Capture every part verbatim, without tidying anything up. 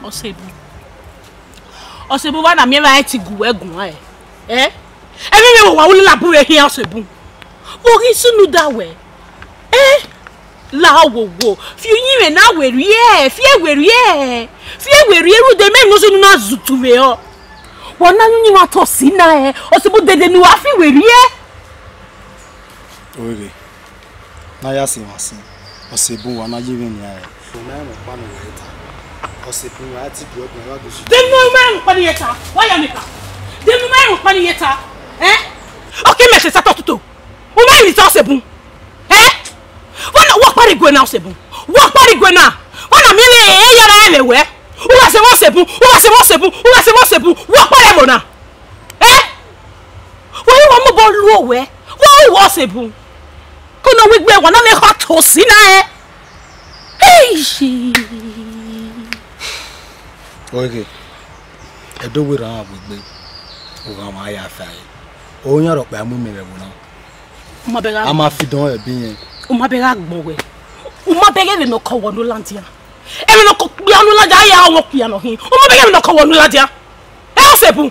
Ọsebun. Ọsebun, wa na miẹn vbe a ti gu wẹ guan ẹ? Ẹ? Ẹmwẹ mwẹ wa wu lila bu vbe khian Ọsebun. Vbe ọ ghi sunu da wẹ? Ẹ? La wo wo. Fi uyinmwẹ na werriẹ, fi ẹre werriẹ. Fi ẹre werriẹ rhunmwuda mẹ ne ọ sunu na zutu vbe ọ. Wa na yin uyinmwẹ atọ si na ẹ, Ọsebun, dede ne uwa fi werriẹ. Oreghe, ne a ya sẹ emwa sin, Ọsebun, wa na ye mwẹ nian rẹ. Ọ ma rẹn ọkpa ne uwẹ ta, Ọsebun, wa ti bu ẹbun, wa do si. De ne u ma rẹn ọkpa ne I ta, wa ya mẹ ka. De ne u ma rẹn ọkpa ne I ta, ẹ? Ọ ke mẹ sẹ Saturday tutu, u ma rẹn ta Ọsebun, ẹ? Wa na, wa kpari gue na Ọsebun, wa kpari gue na, wa na miẹn vbe e ya ra ẹmwẹ wẹ, u gha sẹ vbe Ọsebun, u gha sẹ vbe Ọsebun, u gha sẹ vbe Ọsebun, wa kpari ẹmwẹ na, ẹ? Wa i wa mobọ lu owẹ, wa ru wẹ Ọsebun. Ko nọ wegbe wa na mwẹ ekhọe to si na ẹ. Eish! Oreghe, Ẹdo werriẹ a wegbe, ogha mwa ya fa ẹre. Oyan rhọkpa mu mẹ vbe ẹvbo na. U ma bẹghe a ma fi dọn ẹbe irẹn. U ma bẹghe agbọn wẹ. U ma bẹghe vbene ọ kọ wẹ ne u ladian. Ẹmwẹ ne ọ kọ okpia ne u ladian, a ya ọmọ okpia nọ hin. U ma bẹghe vbene ọ kọ wẹ ne u ladian. Ẹ Ọsebun.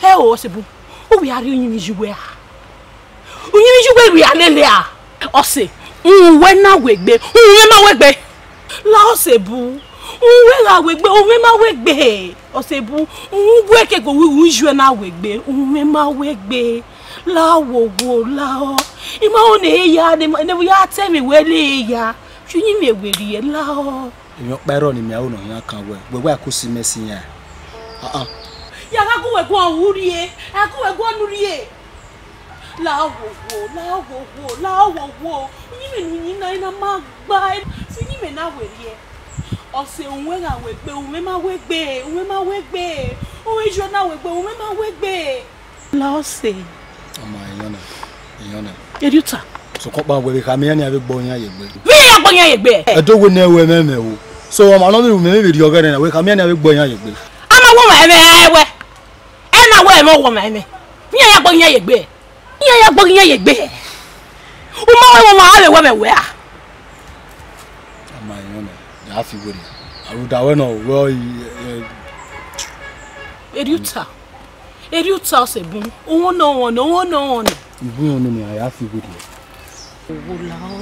Ẹ o Ọsebun. U wẹ a rhie uyinmwẹ yi uwẹ a? Uyinmwẹ yi uwẹ rhie a lele a? Ọse, uhunmwu wẹ na wegbe, uhunmwu mwẹ ma wegbe. La Ọsebun, uhunmwu wẹ gha wegbe, uhunmwu mwẹ ma wegbe. Ọsebun, uhunmwu wẹ ke gu uyinmwẹ yi uwẹ na wegbe, uhunmwu mwẹ ma wegbe. La wo wo, la ọ. I ma ho ne e ya, ne, ne ya tẹ mwẹ wẹ ne e ya. Fi uyinmwẹ werriẹ, la ọ. Emwi ọkpa i rrọọ ne imẹ aro ne ọ hian kan wẹ, wẹ wẹ a ku si mẹ si iran. Ah, ah. Ya gha gu wẹ guan u rrie, a gu wẹ guan u rrie. La wo wo, la wo wo, la wo wo. Uyinmwẹ ne u yin na, I na ma gba, fi uyinmwẹ na werriẹ. Ọse, uhunmwu wẹ gha wegbe, uhunmwu mwẹ ma wegbe, uhunmwu mwẹ ma wegbe. Uhunmwu yi uwẹ na wegbe, uhunmwu mwẹ ma wegbe. La Ọse. Ọ ma, iyọn na, iyọn na. Erriọ ota. Sokpan wẹ vbe khama iran ne iran vbe gbe iran ye egbe. Vbe iran ya gbe iran ye egbe? Ẹdo wẹ ne wẹ mẹ mẹ o. So, ọmwa nọ vbe ru mẹ, mẹ vbe rhie ọghẹe nẹ, wẹ khama iran ne iran vbe gbe iran ye egbe. A ma wẹ ọmwa ẹmwẹ, ẹ wẹ. Ẹ na wẹ ẹmwẹ, ọ wẹ ọmwa ẹmwẹ. Iran ya gbe iran ye egbe. Iran ya gbe iran ye egbe. U ma wẹ ọmwa, a vbe wẹ mẹ wẹ a? Ọ ma, iyọn na, ya fi werriẹ. Aruda wẹ nọ, wẹ ọ i, ẹ, Erriọ ota. Erriọ ota Ọsebun, uhunmwu nọ, uhunmwu nọ, uhunmwu nọ, uhunmwu nọ. Ibu nọ ne a ya fi werriẹ. Wo la ọ,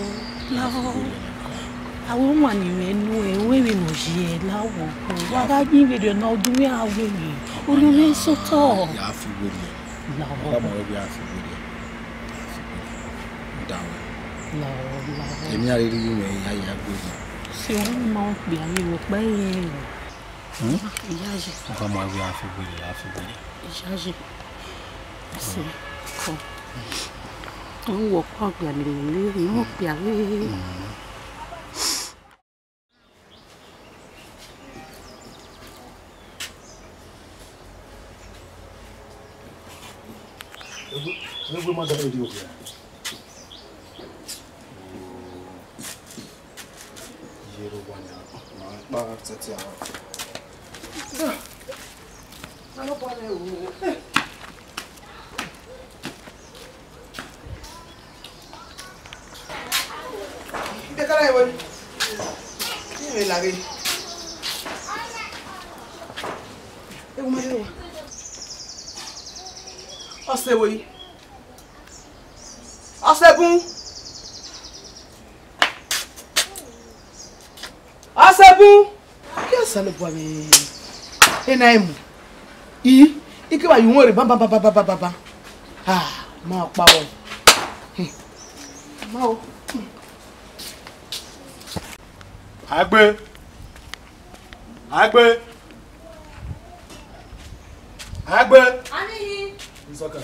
la ọ. Aro ọmwa ne imẹ nu ẹre, wẹ vbe nọ yi ẹre, la wo wo. Wa gha yin vberriọ na, odunmwẹ a wẹ vbe. Odunmwẹ sotọ. Ya fi werriẹ. La ọ. Baba ma wẹ ya fi werriẹ. Ya fi werriẹ. Da wẹ. La ọ, la ọ. Emwi a rhirhi yu mwẹ ya ya gbe. Se wọn ma kpia ye vbe ọkpa ẹre. Hmm? Iyayi. Ọkpa ma wẹ ya fi werriẹ, ya fi werriẹ. Iyayi. Se, kọ. Wẹ ọkpa ọgbia lele, wẹ ọkpia lele. Egbe, egbe ma da edi okia. Yero wa nia, ma kpa tẹtẹ a. Alo bọlẹ o. Ide kala ewe. Ni me laghe. Ewu ma yero. Ọse ewe. Ọsebun. Ọsebun. Ke Osanobua mwẹ ena emu. I, I ke vbe ye uhunmwu rre bam, bam, bam. Ah, ma ọkpa vbọ. Hmm. Ma o. Hmm. Agbe. Agbe. Agbe. Aniyi. Nsọka.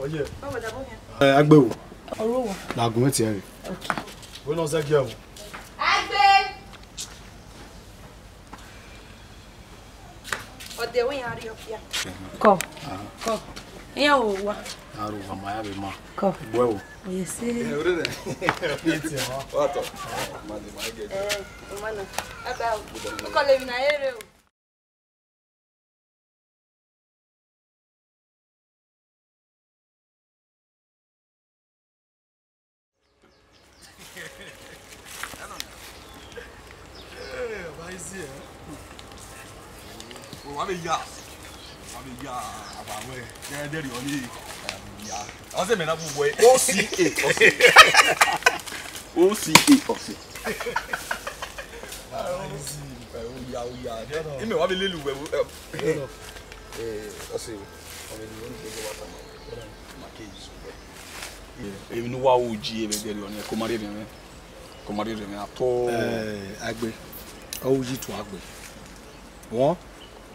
Oye. Baba, dabo hian. Eh, Agbe o. Ọrọ wo? Na gun eti ẹre. Okay. Wẹ nọ zẹ giẹ o. Agbe. Ọdẹ wẹ iran rrie ọfia. Kọ. Kọ. Iran wo wa. Aro wa ma ya vbe ma. Kọ. Gbe o. Oye se. Wa tọ. Ma de ma ge. Eh, o ma na. Aba o. Ko le vi na ere o. Hey, ọba easy, eh? Wa vbe ya, wa vbe ya, aba wẹ, ẹdẹrriọ ni, ya. Ọ sẹ mẹ na bu wẹ, O C A, ọ sẹ. O C A, ọ sẹ. Oya, oya. Imẹ wa vbe lele uwẹ, ẹ, ẹ, ọ sẹ. Ọ vbe lele uwẹ, ma ke yi sẹ uwẹ. Emwi ne uwa ru ji vbe ẹdẹrriọ ni, ko ma rherhe mwẹ. Ko ma rherhe mwẹ at all. Eh, Agbe, ọ ru yi tuẹ Agbe. Wọn,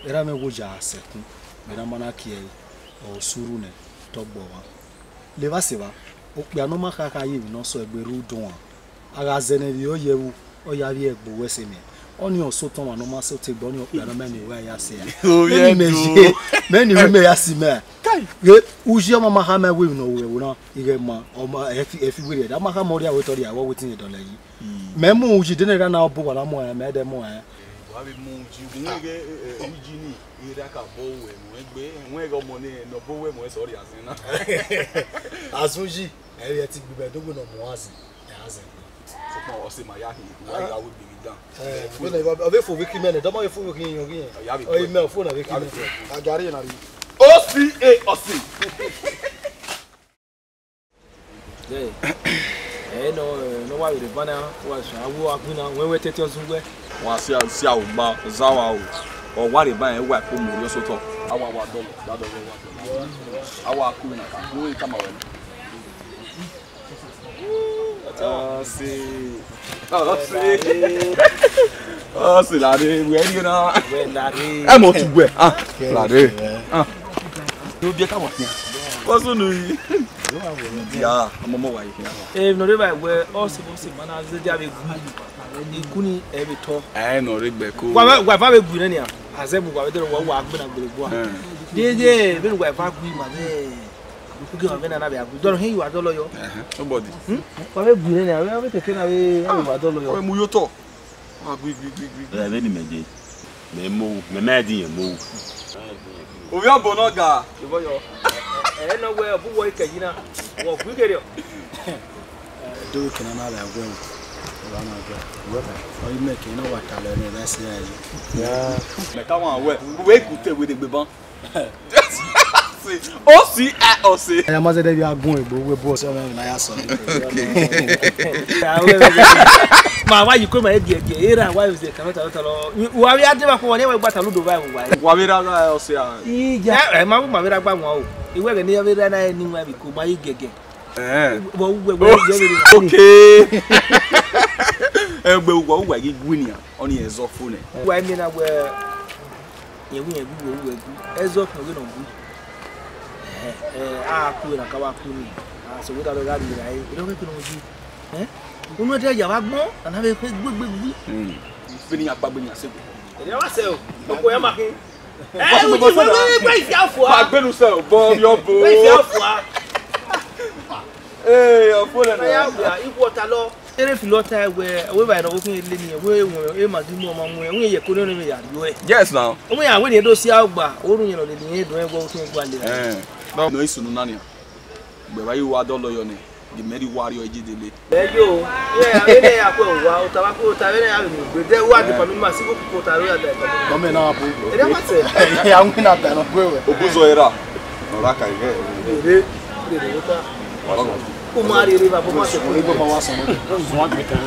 erha mwẹ wo ya sẹkun, vbe ne a ma na kie ẹre, ọ suru nẹ, te ọ gbe ọmwa. Levba sẹ evba, okpia ne ọ ma kha kha ye emwi ne ọ sẹ egbe rre uduan. A gha zẹ ne vbe ọ ye ẹvbo, ọ ya vbiẹ gbe owẹ sẹ mẹ. Ọnii ọ sẹ otọ ọmwa ne ọ ma sẹ otọ egbe, ọnii okpia ne ọ ma miẹn uwa ya sẹ a. Ovbi Mẹ ni mẹ ẹdun. Ye, mẹ ni mẹ ya si mẹ. Kai. Ghe, uyi ọmwa ma kha mẹ wẹ emwi ne ọ ru ẹvbo na, ighẹ ma, ọ ma, ẹ fi, ẹ fi werriẹ, da ma kha mẹ ọ rhia wẹ otọ rhia, wẹ wetin ye dọlọ yi. Mẹ mu uyi de ne erha na ọ bu wa na mu ẹ, mẹ dẹ mu ẹ. Wa vbe mu uyi, uwẹ ghe, eh, eh, uyi ni, erha ka bọ wẹ mu egbe, wẹ ghe ọmọ ne, ne ọ bọ wẹ mu ẹsẹ ọ rhia zẹ na. Azun yi, ẹ vbe ẹtin gbe mẹ do wẹ ne ọ mu azin, ẹ azin. Sokpan ọ sẹ ma ya hin, wa ya wẹ gbe ghi dan. Eh, ọ vbe fo vbe khin mẹ nẹ, dọmọ vbe fo vbe khin yan ghi yan. Ọ ya vbe Ọ yi mẹ, ọ fo na vbe khin mẹ. A gari na ri. O C A, ọ sẹ. Ẹ, ẹ nọ, ẹ, ne ọ wa vbe rre ban na, wa sẹ, a wo a gbinna, wẹ wẹ tẹtẹ ọ zun wẹ. Wa sia, sia ugba, za wa o. Ọ wa rre ban, ẹ wa ko mu rri osotọ. A wa wa dọlọ, da dọlọ, wa dọlọ. A wa ku na ka, ku tama wẹ. Ọ sẹ. Ọ sẹ. Ọ sẹ lare, wẹ rrie na. Wẹ lare. Ẹ mọ tu wẹ. Ah, lare. Ah. Yo bi ka wa. Ko sunu yi. Ya, ọmọ mọ wa yi. Eh, nọ rre ba wẹ, ọ sẹ, ọ sẹ, ma na zẹ dia vbe gu. Iku ni ẹ vbe tọ. Ẹ nọ rre gbẹ ko. Wa, wa, wa vbe gu nẹ nia. Azẹ bu wa vbe dẹ wa, wa gbe na gbere gua. Eh. Dede, vbe wa va gu ma vbe. Uki ma vbe na na vbe agu. Dọlọ hin wa dọlọ yọ. Ẹhẹn, nobody. Hmm? Wa vbe gu nẹ nia, wa vbe teke na vbe, wa vbe wa dọlọ yọ. Ọ mu yo tọ. Wa gui, gui, gui, gui, gui. Ẹ vbe ni mẹ je. Mẹ mo, mẹ ma di yẹn mo. Ovbi ọbo nọ ga. Ibo yọ. Ẹ, ẹ nọ wẹ, ọbu wọ ikẹyi na. Wọ gu ikẹrẹ. Do we kina na la wẹ o. Wa na ga. Wẹ ba. Ọ yi mẹ ke na wa ta lẹ ne, that's it. Mẹ ka wa wẹ. Wẹ ku te wẹ de gbe ban. O C A, ọ sẹ. Ẹ ma zẹdẹ vbe a gun egbe, uwu ebo ọsẹ ọmọ na ya sọ. Ma wa yi ko ma e giẹgiẹ, era wa vbe zẹ kamẹn talọ talọ. Wa vbe a deba ko wa ne wa gba taludo va wa. Wa vbe ra gha ọ sẹ a. Ija. Ẹ, ẹ ma ma vbe ra gba wọn o. Iwẹ ghe ne ya vbe ra na ni wa vbe ko ma yi gẹgẹ. Eh. Wa uwe we. Okay. Ẹ gbe wa uwe ghi gui nia. Ọni ẹzọ fo nẹ. Wa mi na wẹ Yẹn wi, yẹn wi, wẹ wi, wẹ wi. Ẹzọ ọkpẹn vbene ọ wi. Ẹhẹn, ẹ, a ku, erha ka wa ku ni. A sẹ wẹ gha rrie ra ẹre, erha ọkẹn kene ọ wi. Ẹn? Unu ẹdẹ ya vbe agbọn, a na vbe khin gbegbe gbi. Vbene iran kpaegbe, iran sẹ egbe. Erha wa sẹ o. Ọkpẹn ya ma khin. Ẹ, uyi, wẹ, wẹ, wẹ, wẹ, ifia fua. Kpaegbe ne u sẹ o, bọ yọ bo. Wẹ ifia fua. Ee, ọfo nẹ. Erha ya wia, ikhuo ọta lọ. Ere filo ta wẹ, wẹ vbe nọ, wẹ khin le ni, wẹ wẹ, e ma di mu, ọ ma mu, wẹ yẹ ko ne ya yo ẹ. Yes now. Wẹ ya wẹ ni do si a gba, oru yẹn nọ le ni do ẹ gwa, wẹ khin gua le. Eh. No, no, isunu na nia. Gbe wa yi wa dọlọ yọ nẹ. Di mẹ di wa rrie ọre dele. Ẹ yo, ẹ, avbe ne ya kue wa, ota wa kue, ota avbe ne ya vbe mu gbe. De wa di family man, si ko kota ro ya da. Mama na bu. Ere ma sẹ. Ya mu na da no gbe wẹ. Obuzọ era. Ọra ka ighe. Rere, rere, wota. Ọlọgọ. Uma rere, ba, bo ma se ko. Igbo ma wa sọ. Zuan gbe kan.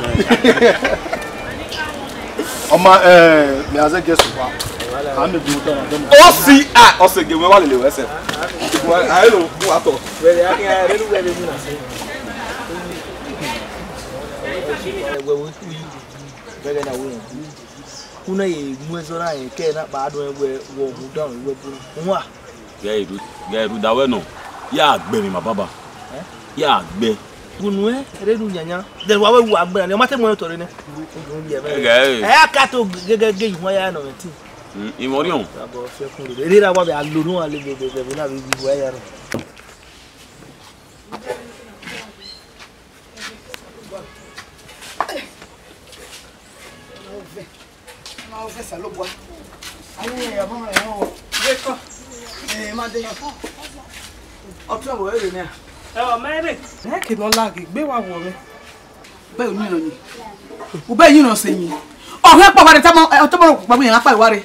Ọma, eh, me aze guest wa. A me bi wota na. O C A, ọ sẹ ghe wẹ wa lele wẹ sẹ. Wa, a lo, wa tọ. Wẹ ya ke, a rere, wẹ le mu na se. Wẹ, wẹ, wẹ, wẹ na wẹ. Una ye mu ẹzọ na rẹn kẹ na kpa do wẹ wọ hu dan wẹ bu. Wa. Gẹ eru, gẹ eru da wẹ nọ. Ya gbe emwi ma baba. Eh? Ya gbe. Unu ẹ, rẹ ru yanya. Then wa wẹ wa gbe na, ọ ma te mu ẹn otọ rre nẹ. Unu ye vẹ. Gẹ. Ẹ a ka to gẹgẹ gẹ ihuan ya nọ mẹ ti. Mm, imọriọn. Abo fẹ kun rere. Rere ra wa vbe a lo nu a le vbe vbe vbe na vbe ihuan ya nọ. Ma ovẹn Osanobua. Aye, ọmọ rẹ o. Ye kọ. Eh, ma de yan. Ọtọ wo ere nẹ? Ẹ, ọ mẹ rẹ. Ẹ ke nọ laghe, gbe wa wọ mwẹ. Bẹ u yin nọ yin. U bẹ yin nọ sẹ yin. Ọ hẹ kpa wa re, tama, ẹ, ọtọ mọ kpa mi yan kpa wa re.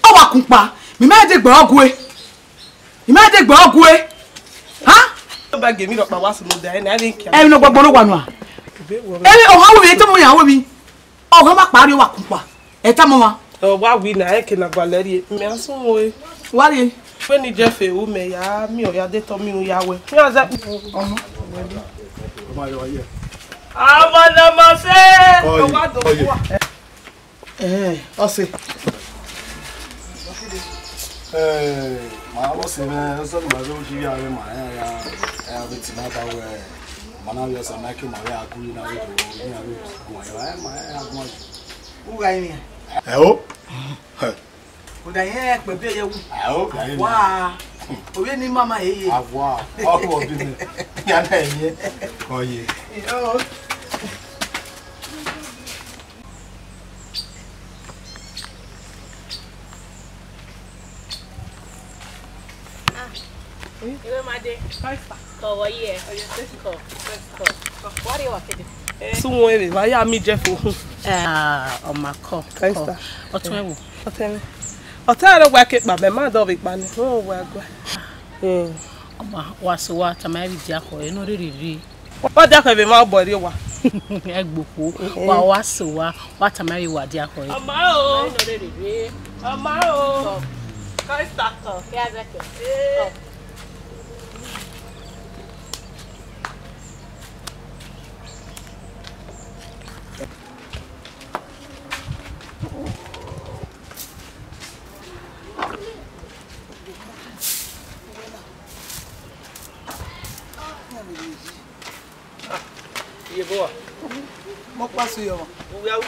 Ọ Wa kun kpa, mi ma de gbe ọghe. Mi ma de gbe ọghe. Ha? Ba ghe mi rhọkpa wa sunu da, ẹ na vbe kia. Ẹ, mi nọ gbọgbọ nọ wa nua. Ebe wo. Ẹ, ọha wo mi, ẹ tama ya wo mi. Ọha ma kpa rrie wa kun kpa. Ẹ tama wa. Ọ wa wi na, ẹ ke na gbalẹ rrie. Mẹ a sunu ẹ. Wa rrie. Vbene Jeff ru mẹ ya, mi ọ ya de tọ mi ru ya wẹ. Mi a za. Ọmọ. Ọmọ yọ ye. Ọmọ na ma se. Ọ ye. Ọ wa do wa. Eh, ọse. Eh, ma vbe ọse mwẹ, ọse ne ma vbe uki ya vbe ma, ya, ya, ya vbe ti ma ba wẹ, ma na vbe ọsa ma ke ma vbe a gu na vbe do, ni a vbe gu ya, eh, ma ya gu ya. U gha yin. Eh, o. Uda yẹn kpẹdẹ ye wu. Ẹ o, kpẹdẹ ye. Wa, ovbi eni mama ye ye. Awa, ọghe ọdún ni, ya na ye. Kọ ye. Yo. Ah, Iwemade. Kọ vbọ ye? Kọ, kọ. Wa rrie wa kede. Suwon ere, wa ya mi Jeff ohun. Ah, ọ ma kọ. Kọ. Ọ tọn ẹvbo. Ọtẹn mwẹ. Ọtẹn rẹ wa ke kpa, mẹ ma dọ vbe kpa ni. Wọn wa gua. Hmm. Ọ ma wa so wa tama ẹvbo dia kọ, ẹ nọ rere rre. Wa dia kọ vbe ma bọ rrie wa. Ẹgbokpo, wa wa so wa, wa tama ẹvbo wa dia kọ. Ọ ma o. Ẹ nọ rere rre. Ọ ma o. Kọ. Kọ, Esther. Kọ. Kọ. Iye bọ wa? Mọ kpa su yọ. Uwia u?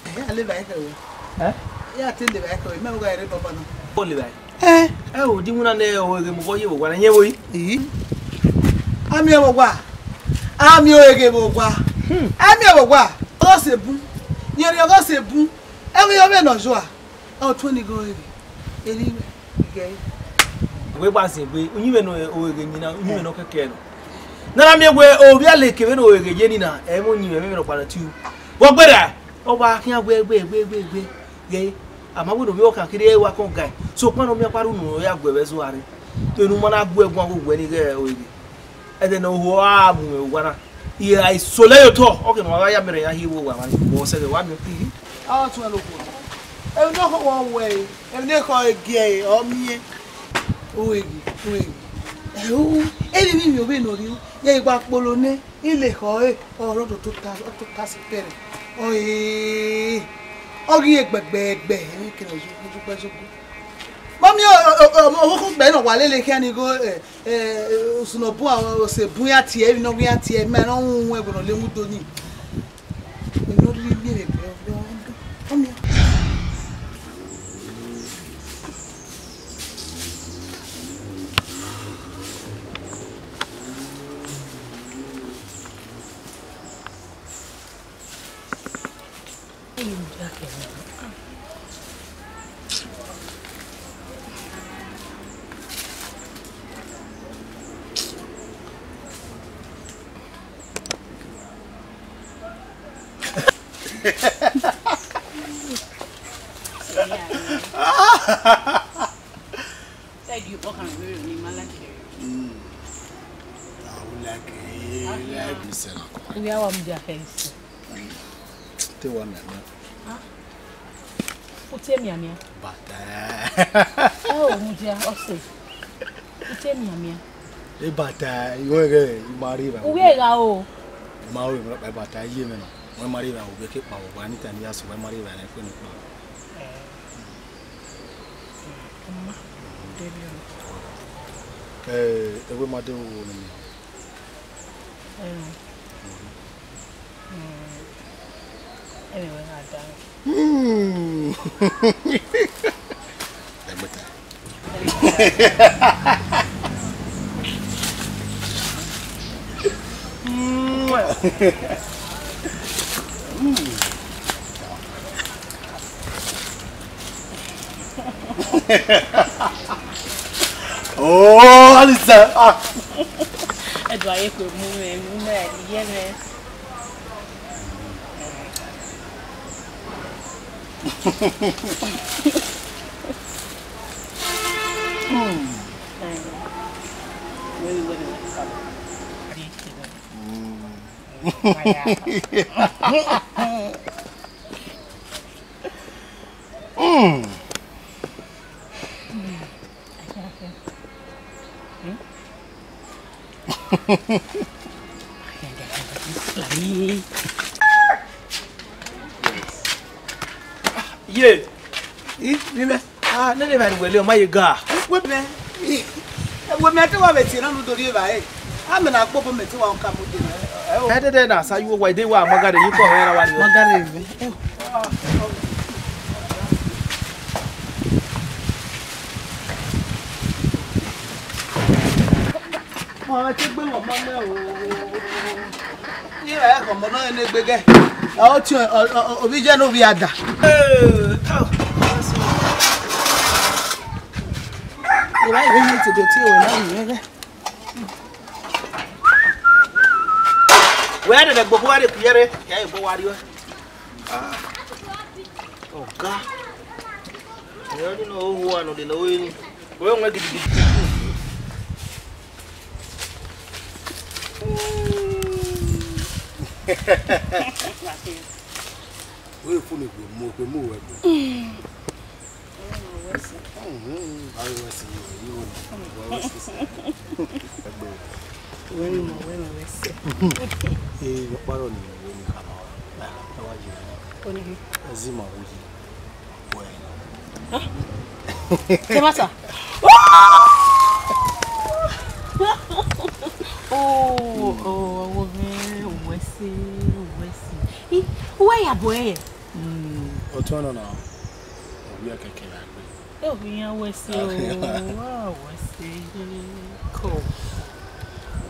Ẹ, a leva ẹkẹ wẹ. Ẹ? Ya te leva ẹkẹ wẹ, mẹ gha rre baba na. O leva ẹkẹ? Ẹ. Ẹ o, di wuna nẹ o ghe mu vọ ye vbe owa na, yẹn vbo yi? Ii. A miẹn vbe owa. A miẹn o ghe vbe owa. Hmm. A miẹn vbe owa. Ọ se bun. Yẹn rhie ọghe ọ se bun. Ẹ vbe yọ vbe nọ zua. Ọ tuẹn ni ghe oheghe, eni ghẹ. Wẹ gba zẹ wẹ, uyinmwẹ ne oheghe yin na, uyinmwẹ ne ọ kẹkẹ nọ. Ne a na miẹn wẹ ovbi aleke vbene oheghe ye ni na, ẹ i mwẹ uyinmwẹ, ẹmwẹ nọkpa ne ọ tiu. Vbe ọ gberra, ọ wa khian wẹ, wẹ, wẹ, wẹ, wẹ, ghẹ, a ma wẹ ne ovbi ọkhan kherhe ẹ wa kọn gae, sokpan ne ọ miẹn ọkpa rre unu, ọ ya gu ẹvbo ẹzọ a rre. Te ne u ma na gu ẹguan vbe owẹ ni ghẹ oheghe. Ẹdẹ ne ohu a mu mwẹ owa na, I ra isolẹ ye otọ, ọ ke ne ọ gha ya miẹn ya hi vbe owa mwa ni, vbe ọ sẹ vbe wa miẹn. Ọ tuẹn ne okhuo. Emwi ne ọ khọ wẹ ọ wẹ ẹre, emwi ne ekhọe gie ẹre, ọ miẹn. Ureghe, ureghe. Ẹo, emwi vbe ovbi ne ọ rhie, ya igba kpolo nẹ, I le ekhọe, ọ rre ọdọ tota, ọ tota si pẹrẹ. Ọe, ọ ghi re gbẹgbẹgbẹ, emwi kene ọ yo, ọ yo gbe zogu. Mọmi, ọ, ọ, ọ, ọ, ọvbokhan ukpẹ ne ọ wa lele khian ni igho, eh, Eh, osunobua, ose bun ya tie, emwi ne ọ ghi ya tie, ma ne ọ ru ẹguẹn ne ọ le mu do ni. Emwi ne ọ rhirhi miẹn vbe ẹgbẹe, ọ, ọ, ọ, ọ miẹn. Said you fuck and really, you man like you. Mm. I would like it. Like me, sir. We are one day, okay. Te wa miamia. Ah. U tie miamia? Bata. Oh, mudia, ọse. U tie miamia? E bata, iwẹ ghe, I ma rri evba. U wẹ gha o? I ma rri evba, bata, iye mwẹ nọ. Wẹ ma rri evba, u wẹ ke kpa, u wa ni ta ni ya so, wẹ ma rri evba, ne kpe ni kpa. Eh. Mma, deri o. Eh, ewe ma de wo ni. Eh. Mm. Anyway, I die. Mm. Ẹgbẹta. Oh, Alisa. Ah. Ẹ do aye kue mu mwẹ, mu mwẹ, iye mwẹ. Mm. Ye. I, ni mẹ. Ah, nene evbare ne uwẹ le, ọ ma ye ga. Wẹ mẹ, wẹ mẹ te wa vbe tie na ne u do rri evbare. A mẹ na kpobọ mẹ te wa ka mu de na. Ẹ dede na sa yu wa de wa ma gare yi ko hẹ ra wa ni. Ma gare vbe. Ọmọ te gbe wọ mọ mẹ o. Iye ẹ kọ mọ nọ ne gbe gẹ. Ọ ti ovbi jẹ ne ovbi ada. Ira ire ni te do tie wẹ na ni mẹ gẹ. Wẹ dede gbogbo wa de kuyere, ya ebo wa riọ. Ah. Ọga. Ẹ ọni nọ ohu anọ de nọ ni. Wẹ wọn gidigidi. Wẹ funu gbe mo, gbe mo wẹ gbe. Mhm, ayo wẹ si yo, yo. Wẹ wẹ si. Ẹgbẹ. Wẹ ni mo, wẹ ni wẹ si. Eh, yo paro ni, wẹ ni kama wa. Na, na wa je. Oni. Ezi ma wo yi. Wẹ. Huh? Kẹ ma sa. Oh, oh, ọwọ mwẹ, wẹ si, wẹ si. I, wẹ ya bọ ẹ? Mm, ọtọn nọ na, ovbi ẹkẹkẹ ya gbe. Ovbi iran wẹ se o, wa wẹ se ko.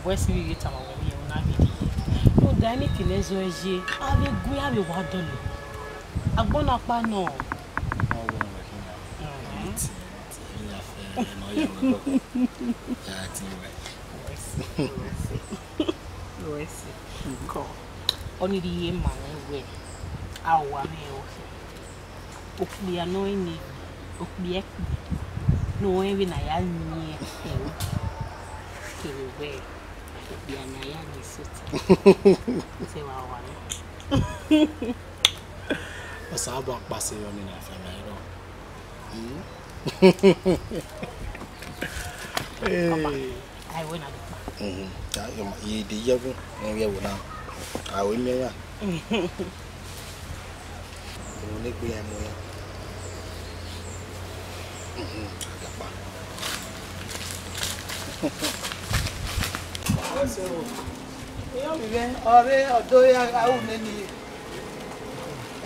Wẹ se vbe tama wẹ vbe na vbe rhie. Rhunmwuda ẹnitẹn ne zọ ye, a vbe gu iran vbe wa dọlọ. Agbọn na kpa nọ. Ọ wẹ wẹ khin na. Mhm. Ẹnitẹn, ẹnitẹn, ẹnitẹn, ẹnitẹn, ọ ya wẹ koko. Ya ti wẹ. Wẹ se, wẹ se. Wẹ se. Ko. Ọni rhie ma mwẹ wẹ. A wa mwẹ o. Okpia ne ọ rẹn ne okpia ẹkpo ne ọ rẹn vbene a ya yin ẹvbo kevbe wẹ okpia ne a ya yin sotọ. Sẹ wa wa nẹ. Osanobua kpase yọ ni na fian ma rọ. Papa, ai wẹ na dọkpa. Mhm. Ye de yẹgun ne vbe ẹvbo na. A wẹ miẹn ya. Unu ne gbe iran mu ya. Mhm, a dọkpa. Iran vbe ọre ọdo ya a ru nene.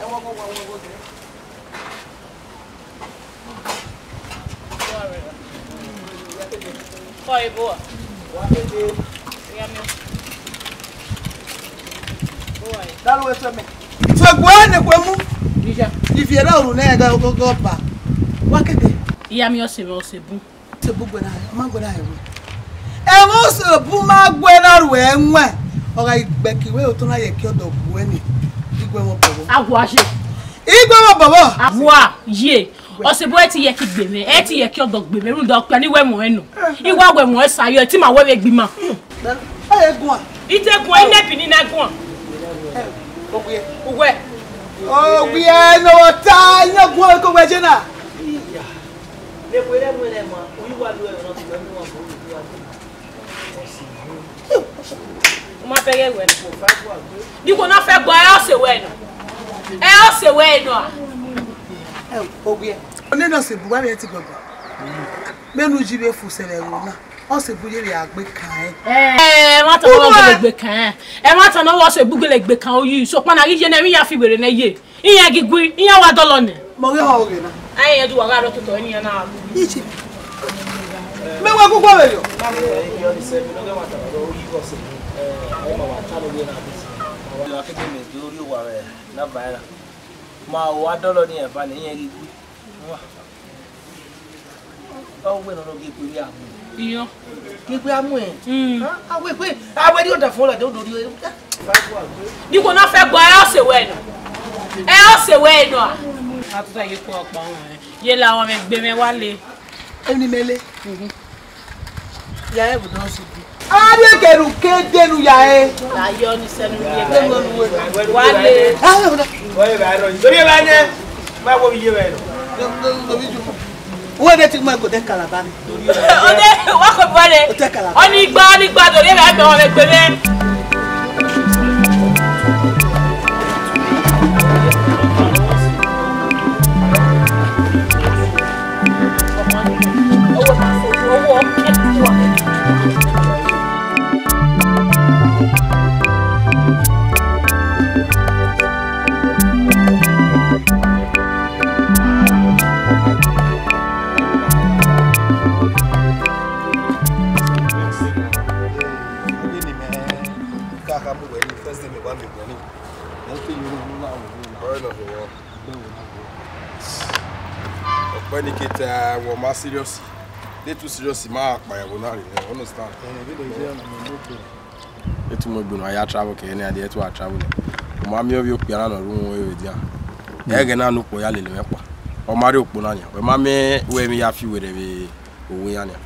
Ẹwọ ọmọ wa wọ ẹvbo dẹ. Kọ ebo a. Wa kete. Iya mi. Dalo ẹsẹ mẹ. Fẹguẹ ne kue mu. Iya. Iviẹ na ru nẹ ga ogogo ba. Wa kete. Iya mi ọse mwẹ ọse bun. Ọse bun gbe na, ma gbe na ẹwe. Ẹmwẹ ọse bun ma gbe na ru ẹwẹn. Ọ gha igbẹki wẹ otọ na ye ẹki ọdọ gbuẹ ni. Igwe mwẹ bọbọ. Awa ye. Igwe mwẹ bọbọ. Awa ye. Ọse bun ẹ ti ye ẹki gbe mwẹ, ẹ ti ye ẹki ọdọ gbe mwẹ, rhunmwuda okpia ni wẹ mwẹ nọ. I wa wẹ mwẹ sa yọ, ẹ ti ma wẹ vbe gbe ima. Ẹ guan. I te guan, I nẹ bi ni na guan. Owiẹ. Uwẹ. Owiẹ ne ọ ta, I nẹ guan ko wẹ je na. Iya. Ne wẹ rẹ mu ẹre ma, oyi wa lu ẹre, ọ ti wẹ mu wa bo, oyi wa lu. U ma bẹghe wẹ nọ. Ni kò na fẹ gbọ, ẹ ọse wẹ nọ. Ẹ ọse wẹ nọ a. Ẹ, owiẹ. Ọnẹ nọ se bu wa vbe ẹtin gbọgbọ. Mẹ nu ji vbe fu sẹrẹ ẹvbo na. Ọ se bu ye vbe a gbe kan ẹ. Ẹ, ẹ ma tama wẹ ọ gele gbe kan ẹ. Ẹ ma tama wẹ ọ se bu gele gbe kan oyi. Sokpan na ghi ye ne emwi ya fi were nẹ ye. Iran ghi gui, iran wa dọlọ nẹ. Mọ ghe họn oghe na. Ayen ya du wa gha rọ toto ẹni ya na. Ije. Mẹ wa gugu vbe yo. Ma wa dọlọ ni eva ne iran ghi gui. Ọ wẹ ne ọ ghi gui ya mu. Iyọ. Ghi gui ya mu ẹ. Mm. Ha? A wẹ gui, a wẹ ri ọdafọn la do do ri. Ni kò na fẹ gbọ, ẹ ọse wẹ nọ. Ẹ ọse wẹ nọ a. A tụta ye khuẹ ọkpa ọnrẹn. Ye la ọmwa mwẹ gbe mwẹ wa le. Emwi ne imẹ le. Mhm. Ya ẹvbo ne ọ si bu. Avbe kẹrhu ke denu ya ẹre. La yọ ni sẹnu ye. Denu nu wẹ. Wa le. Ah, no, no. Wẹ ba rọ. Do ye ba nẹ. Ma wo ye ba rọ. No, no, no, no. Wẹ de ti ma ko de Calabar ni. Ode, wa ko bọ le. O te Calabar. Ọni gba, ọni gba, do ye ba mẹ, ọmọ ẹgbẹ mẹ. Ọkpẹn ni ke ta wẹ ọ ma serious. Dey too serious, ma kpa ẹvbo na rre, you understand? Etu mu egbe ne a ya travel kẹ ne a dia etu a travel nẹ. U ma miẹn ovbi okpia na ne ọ ru uhunmwu vbe dia. Ẹghẹ na ne ukpo ya lele mwẹ kpa. Ọ ma rrie ukpo na nian. Wẹ ma miẹn wẹ emwi ya fi werriẹ vbe owa iran nian.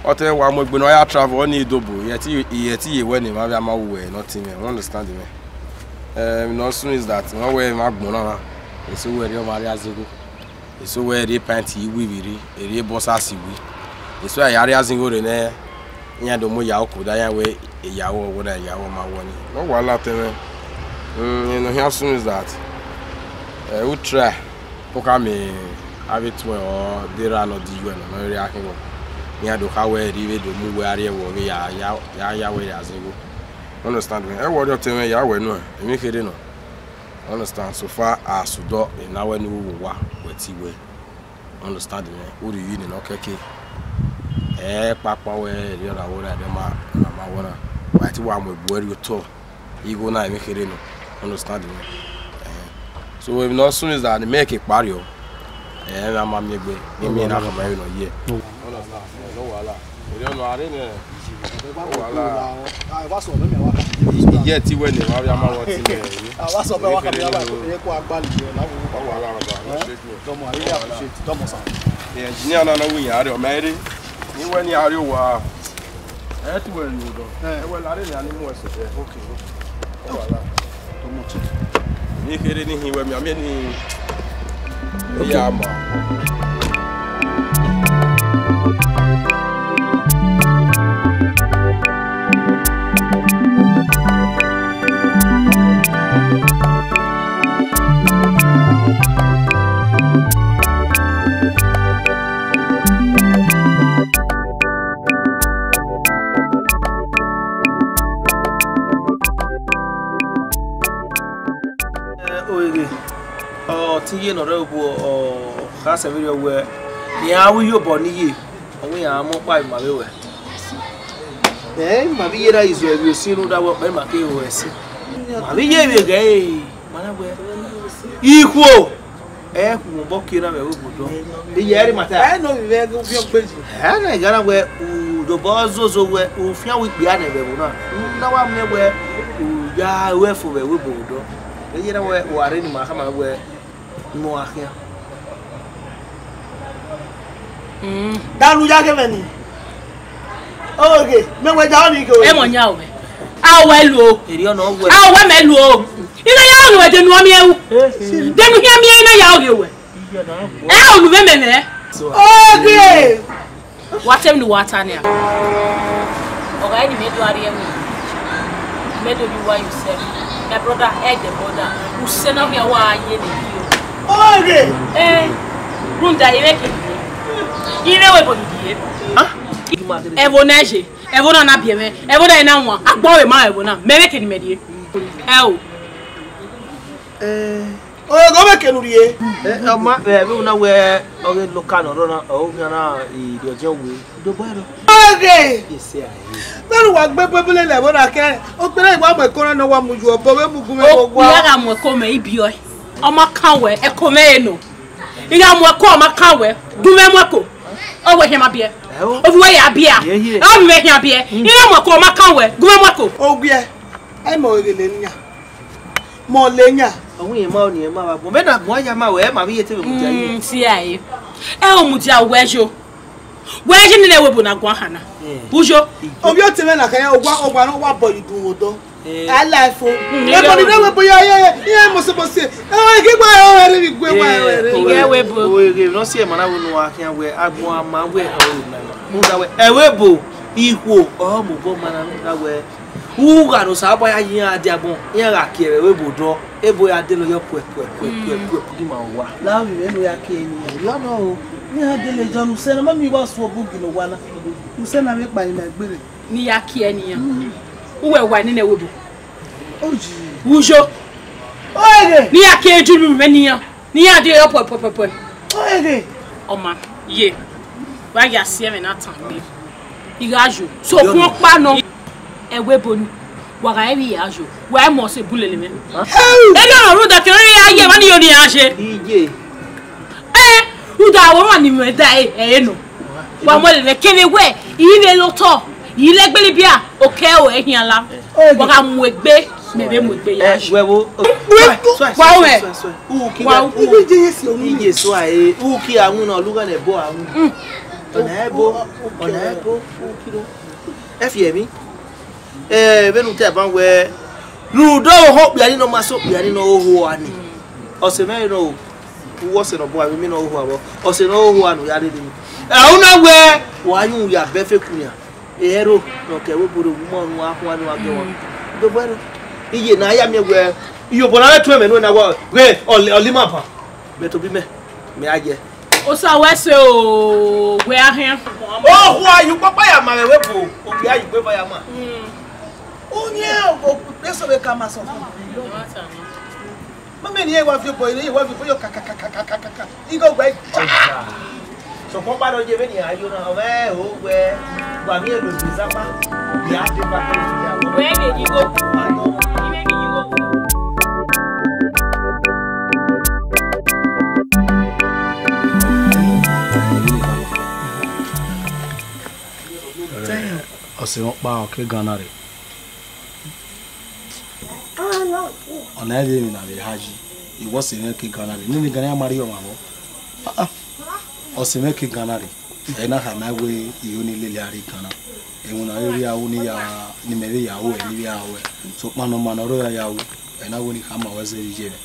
Ọ te wa mu egbe ne a ya travel, ọ ni dobo, i ẹti, i ẹti ye wẹ ne emwa vbe ama wu wẹ ne ọ tin mwẹ, you understand mwẹ? Um, no soon is that, wẹ wẹ emwa agbọn na na, eso wẹ rhie ọmwa rrie azigho. Eso wẹ rhie pant i wi vbe rri, erhie bọsasi wi. Eso a ya rrie azigho rre nẹ, iran do mu iyaro ko da iran wẹ iyaro ọvbo na iyaro ma wọ ni. No wahala tẹmwẹ. Mm, ne ọ hian soon is that, eh, u try, u khama avbe etuẹn ọ de ra ne ọ di yuẹ nọ, ne ọ rhie akhin vbọ. Iran do kha wẹ rhie vbe do mu wẹ a rrie ẹvbo vbe ya, ya, ya, ya wẹ rrie azigho. Understand me? Ẹ wẹ ọrriọ tẹmwẹ ya wẹ nuẹn, emwi kherhe nọ. Understand? So far as udọ, ena wẹ ne u vbe owa, wẹ te wẹ. Understand me? U rhie iyinna ne ọ kẹke. Ẹ kpakpa wẹ erriọ ra wẹ ra ma, ra ma wẹ na. Wa te wa mu egbe rhie otọ. Igho na emwi kherhe nọ. Understand me? Eh. So emwi ne ọ sunu is that mẹ ke kpa rriọ. Ẹ, a ma miẹn egbe, ne imẹ na khama ẹre nọ ye. No. Understand? No wahala. Erriọ nọ a rre nẹ. Iye ẹti wẹ ne emwa vbe ama wọ ti mẹ. Engineer na nọ wẹ iran rriọ, mẹ rre. Ne wẹ ne iran rrie owa. Ẹ ti wẹ rrie odọ. Ẹ wẹ la rre ne a ni mu ẹsẹ. Okay, okay. Ọ wa la. Too much. Ni kherhe ni hin wẹ miẹn miẹn ni. Iya ma. Ẹ, oreghe, ọ te iye ne ọ rre obuo, ọ kha sẹ vberriọ wẹ, iran ru iyobọ ne iye, ọ wẹ iran mu ọkpa ima vbe wẹ. Ẹ, ima vbe iye ra izuẹ vbe osin rhunmwuda wẹ ọkpa ima keghi ho ẹse. Ma vbe iye vbe ghẹ ẹre, ma na wẹ, ikhuo. Ẹ khu obọ kie na vbe ẹvbo odọ. Iye ẹre ma ta. Ẹ no vbe ẹghẹ ufiọn gbeji. Ẹ na gha na wẹ u dobọ zozo wẹ u fian wẹ ikpia nẹ vbe ẹvbo na. Na wa miẹn wẹ u ya ru ẹfo vbe ẹvbo odọ. Ẹ yẹrẹ wẹ u gha rre ne ima khama wẹ imẹ ọ gha khian. Danu ya ghe mwẹ ni. Oge, mẹ wẹ ja ọni ke. Ẹ mọ nya o mẹ. A wẹ lu o. Eri ọna wẹ. A wẹ mẹ lu o. Ina ya ọnu ẹdẹ nu ọmiẹn u. Dẹnu hian miẹn ina ya oge wẹ. Ẹ ọnu vẹ mẹ mẹ. Oge. Wa tell me what Tania. Ọga ni mẹ do arre ẹwẹn. Mẹ do be why you sef. My brother, eh, the brother. U sẹ na mi wa ye ni yo. Oge. Eh. Runda ire ki. Ire we bo ni ye. Ah. Ẹvbo na je, ẹvbo na na biẹ mwẹ, ẹvbo na na wan, agbọn vbe ma ẹvbo na, mẹ vbe kene mẹ rrie. Ẹ o. Eh, o go vbe kene u rrie. Eh, ọ ma, eh, vbe una wẹ, ọ ghe local nọ rọ na, ọ ghe na, i rrie ọdiọn we. Do bọ ẹrọ. Oge. Yes, sir. Vbene uwa gbe Baibol lẹ ẹvbo na kẹ, okpia na wa mu ẹko na ne ọ wa mu yu obọ vbe mu gun mwẹ vbe owa. Okpia gha mu ẹko mẹ ibiọ. Ọ ma kan wẹ, ẹko mwẹ re nọ. I gha mu ẹko, ọ ma kan wẹ, gun mwẹ mu ẹko. Ọ wẹ khian ma biẹ. Ẹ o. Ovbi uwẹ ya biẹ. Ye, ye. Ẹ, ovbi uwẹ khian biẹ. Mm. I gha mu ẹko, ọ ma kan wẹ, gun mwẹ mu ẹko. Owiẹ, ẹ mọ eghele nian. Mọ le nian. Ọwẹ yẹn ma, ọ ni ẹ ma vbe agbọn. Mẹ na gbọn ya ma wẹ, ẹ ma vbe iye te vbe mudia yi. Mm, si a ye. Ẹ o mudia wẹ yo. Wẹ ye nene ẹvbo ebo na guan hana. Uyo. Ovbi ọtẹn mwẹ na kha ya, owa, owa ne ọ wa bọ ye idunmwu odọ. Eh. I like o. Mm, ẹbọ ni ne ẹvbo ebo ya, ya, ya, ya, mose, mose. Eh, ghi wa, eh, re mi gue wa, eh, re. Ighe ẹvbo ebo. Oreghe ne ọ si ẹmwẹ na vbe unu wa khian wẹ, agbọn a ma wẹ, ọ re na. Rhunmwuda wẹ, ẹvbo ebo, ikhuo, ọ mu obọ ma na rhunmwuda wẹ. Ugha ne Osanobua ya yi iran dia agbọn, iran gha kie ẹvbo ebo odọ, ebo ya dele yọ pue, pue, pue, pue, pue. Di ma wa. La ovbi mwẹ ne u ya kie ni. Yọ nọ o. Ne iran dele Jọn, usẹ na ma miẹn wa suọ bu gele owa na. Usẹ na vbe kpa ima egbe rre. Ne I ya kie nian. Uwẹ wa nene ẹvbo ebo. Oyi. Uyo. Oreghe. Ne I ya kie ju mwẹ nian. Ne iran dele yọ pue, pue, pue, pue. Oreghe. Ọ ma ye. Wa ya si ẹmwẹ na tan gbe. I gha yo. So, khuan ọkpa nọ. Ẹvbo ebo ni. Wa gha vbe ya yo. Wa mose bu lele mwẹ. Ẹ na rhunmwuda ke ya ye, emwa ni yo ni ya ye. Iye. Ẹ, rhunmwuda wẹ ọmwa ni mwẹ da ẹre, ẹre nọ. Wa mu lele mwẹ kevbe wẹ, I vbe lotọ, I lẹ egbe ne ibian, okẹ o, ẹ khian la. Wa gha mu egbe, mẹ vbe mu egbe ya. Ẹ, wẹ vbo? Wa wẹ. Uki wa, u-, iye so a, e, uki a win na, ọlugha nẹ ẹbọ a win. Ọna ẹbọ, ọna ẹbọ, uki do. Ẹ fi ẹmwi. Ẹ, vbene u ta ban wẹ, rhunmwuda ohọ okpia ni ne ọ ma sẹ okpia ni ne ọ ho oha ni. Ọse mwẹ rọ, u wẹ ọse ne ọ bọ avbe mi ne ọ ho oha vbọ. Ọse ne ọ ho oha ne u ya rherhe ni. Ẹ, u na wẹ, wa yu ya bẹ fẹkun nian. Ẹro, ne ọ ke ẹvbo ebo rre, u ma unu a khuan ne u a gie ọmwa. Iye ne a ya miẹn wẹ, iyobọ na vbe tuẹ mwẹ nuẹn na wẹ, ghe, ọli-, ọlima ban. Mẹ tobọ imẹ, mẹ a ye. Osa wẹ sẹ o, wẹ a khian. Ohu a ye ukpọkpa ya ma vbe ẹvbo ebo, okpia a ye ukpeva ya ma. Uyẹn o, eso vbe ka ma sẹ ọkpa. Mama ni wa viọ obọ, ni wa viọ obọ yo ka ka ka ka ka ka ka. Igho gbe ja. Sokpan ọkpa nọ ye vbe ni a yo na, ọ mwẹ o wẹ, wa miẹn lo egbe zama, ya deba ke ya. Wẹ ghe yi igho. Imẹ ghe yi igho. Ọse mwẹ ọkpa ọ ke gan na rre. Ọna i vbe emwi ne a vbe ha yi, I wẹ ọse mwẹ ke gan na rre. Nene gan na ya ma rhie ọmwa vbọ. Ah, ah. Ọse mwẹ ke gan na rre. Ẹ na khama wẹ I ho ni lele a rre gan na. Ẹmwẹ ne a vbe rhie ru ne I ya, ne imẹ vbe ya ru ẹre, ne I vbe ya ru ẹre. Sokpan ne ọ ma ne ọ rre ya ru, ẹ na wẹ ne I khama wẹ zẹ vbe iye mwẹ.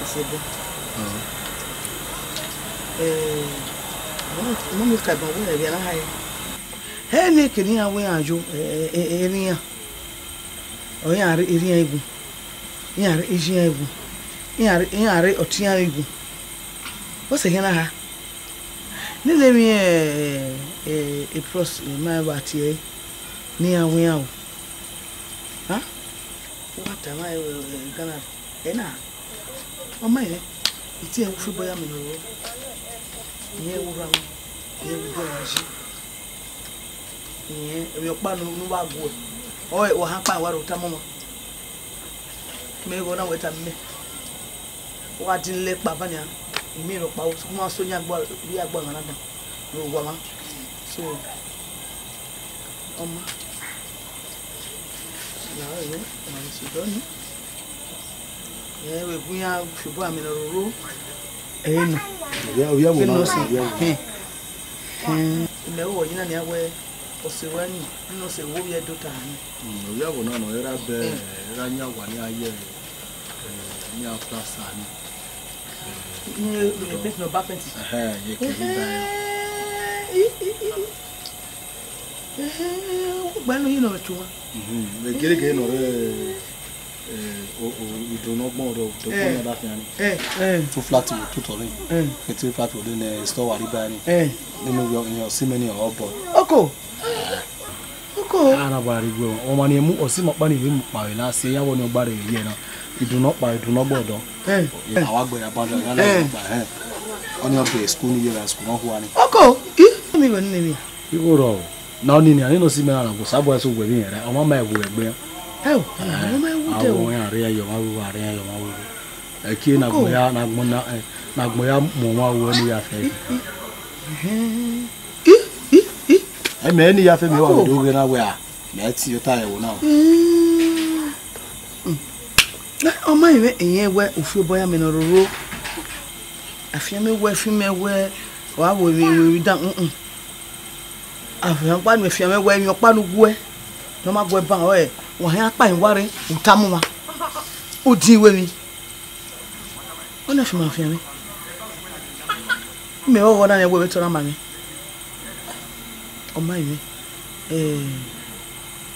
Isebo. Eh, mummy ka ban wẹ ẹvia na hae. He ne kene iran wẹ iran yo, eh, eh, eh, iran. Ọ iran rre, iran igun. Iran rre, iran igun. Iran rre, iran rre, ọtiẹn iran igun. What's the hell? Nene emwi, eh, eh, Epros, eh, ma vba tie ẹre, ne iran wẹ iran o. Ha? Wa tama ẹre, eh, Ghana, ẹ na, ọ ma rẹn, I tie ẹre, u fi obọ ya mẹ ne ọ rrọọ. Irẹn vbe urha mwa, irẹn vbe ugbẹn mwa yi. Irẹn, emwi ọkpa ne u, ne u wa guẹ, ọ, wa han kpa, wa rho tama ọmwa. Mẹ ghe ọna wẹ tama imẹ. Wa din lẹ kpa ba nian, I miẹn rhọkpa, u ma so yan gba, vbe ya gba ọmwa na dan, vbe owa mwa. So, ọ ma. Na, ọ rẹ, ọ ma vbe sẹ odọ ni. Ẹ, vbe gu iran fi obọ amẹ ne ọ roro. Ẹ nọ. Ovbi, ovbi abo na, ovbi abo na. Hẹn. Hẹn. Imẹ vbe uwẹ yi na nian wẹ, ọse ruẹ ni, ne ọse wo vbe Ẹdo ta ni. Mm, ovbi abo na nọ, erha bẹ, erha yan owa ni a ye, eh, ni a plaster ni. Eh, ne penti nọ ba penti. Ẹhẹn, ye kẹ ni ba ya. Ẹhẹn, i, i, i, i. Ẹhẹn, u gba nọ yi nọ vbe tuan. Mhm, vbe gẹrẹgẹrẹ nọ rre, eh, o, o, idun ne ọ gbọn rre, idun ne ọ da khian ni. Eh, eh. Two flat wo, two tọrre. Eh. Ke three flat wo de ne store wa rri ba ni. Eh. Nene ovbi iyan ọse mwẹ ni ọ bọ. Oko. Oko. A na gba rre igue, ọmwa ni mu, ọse ima ọkpa ni vbe mu kpa vbe na, sẹ ya vbọ ni ọ gba rre vbe ye na. Idun ne ọ kpa, idun ne ọ gbọdọ. Eh. A wa gbe ya ban ya na gba, eh. Ọni ọ be school ni ye ra school ne ọ hua ni. Oko. I, mi gho ni ne mi. Igho rrọọ, na ọni nian, nene ọse mwẹ na na gu Osanobua sẹ uwẹ vbe irẹn ra, ọ ma ma ẹvbo ẹgbẹ. Ẹ o, ọ ma ẹvbo dẹ o. Iran rre ayọ, ma vbe, iran rre ayọ, ma vbe. Ẹ kie ne agbọn ya, ne agbọn na, eh, ne agbọn ya mu ọmwa ru ẹre ne ya fẹ. I, i, i, i. Ẹ mẹ ne ya fẹ mẹ wa do ghe na wẹ a, mẹ ti ota ẹvbo na o. Mm. Ọ ma rẹn mwẹ, iyẹn wẹ ufi obọ ya mẹ ne ọ roro. Afianmwẹ wẹ, fi mẹ wẹ, ọ gha wo emwi, emwi dan, mm, mm. Afianmwẹ ọkpa ne afianmwẹ wẹ, emwi ọkpa ne u guẹ, ne ọ ma guẹ ban, ọre wa hia kpa emwi wa rre, u tama ọmwa. U din iwe emwi. Ọ na fi ma fian mwẹ. Mẹ ọghọ na rẹn wẹ vbe tọ na ma mwẹ. Ọ ma mwẹ. Eh,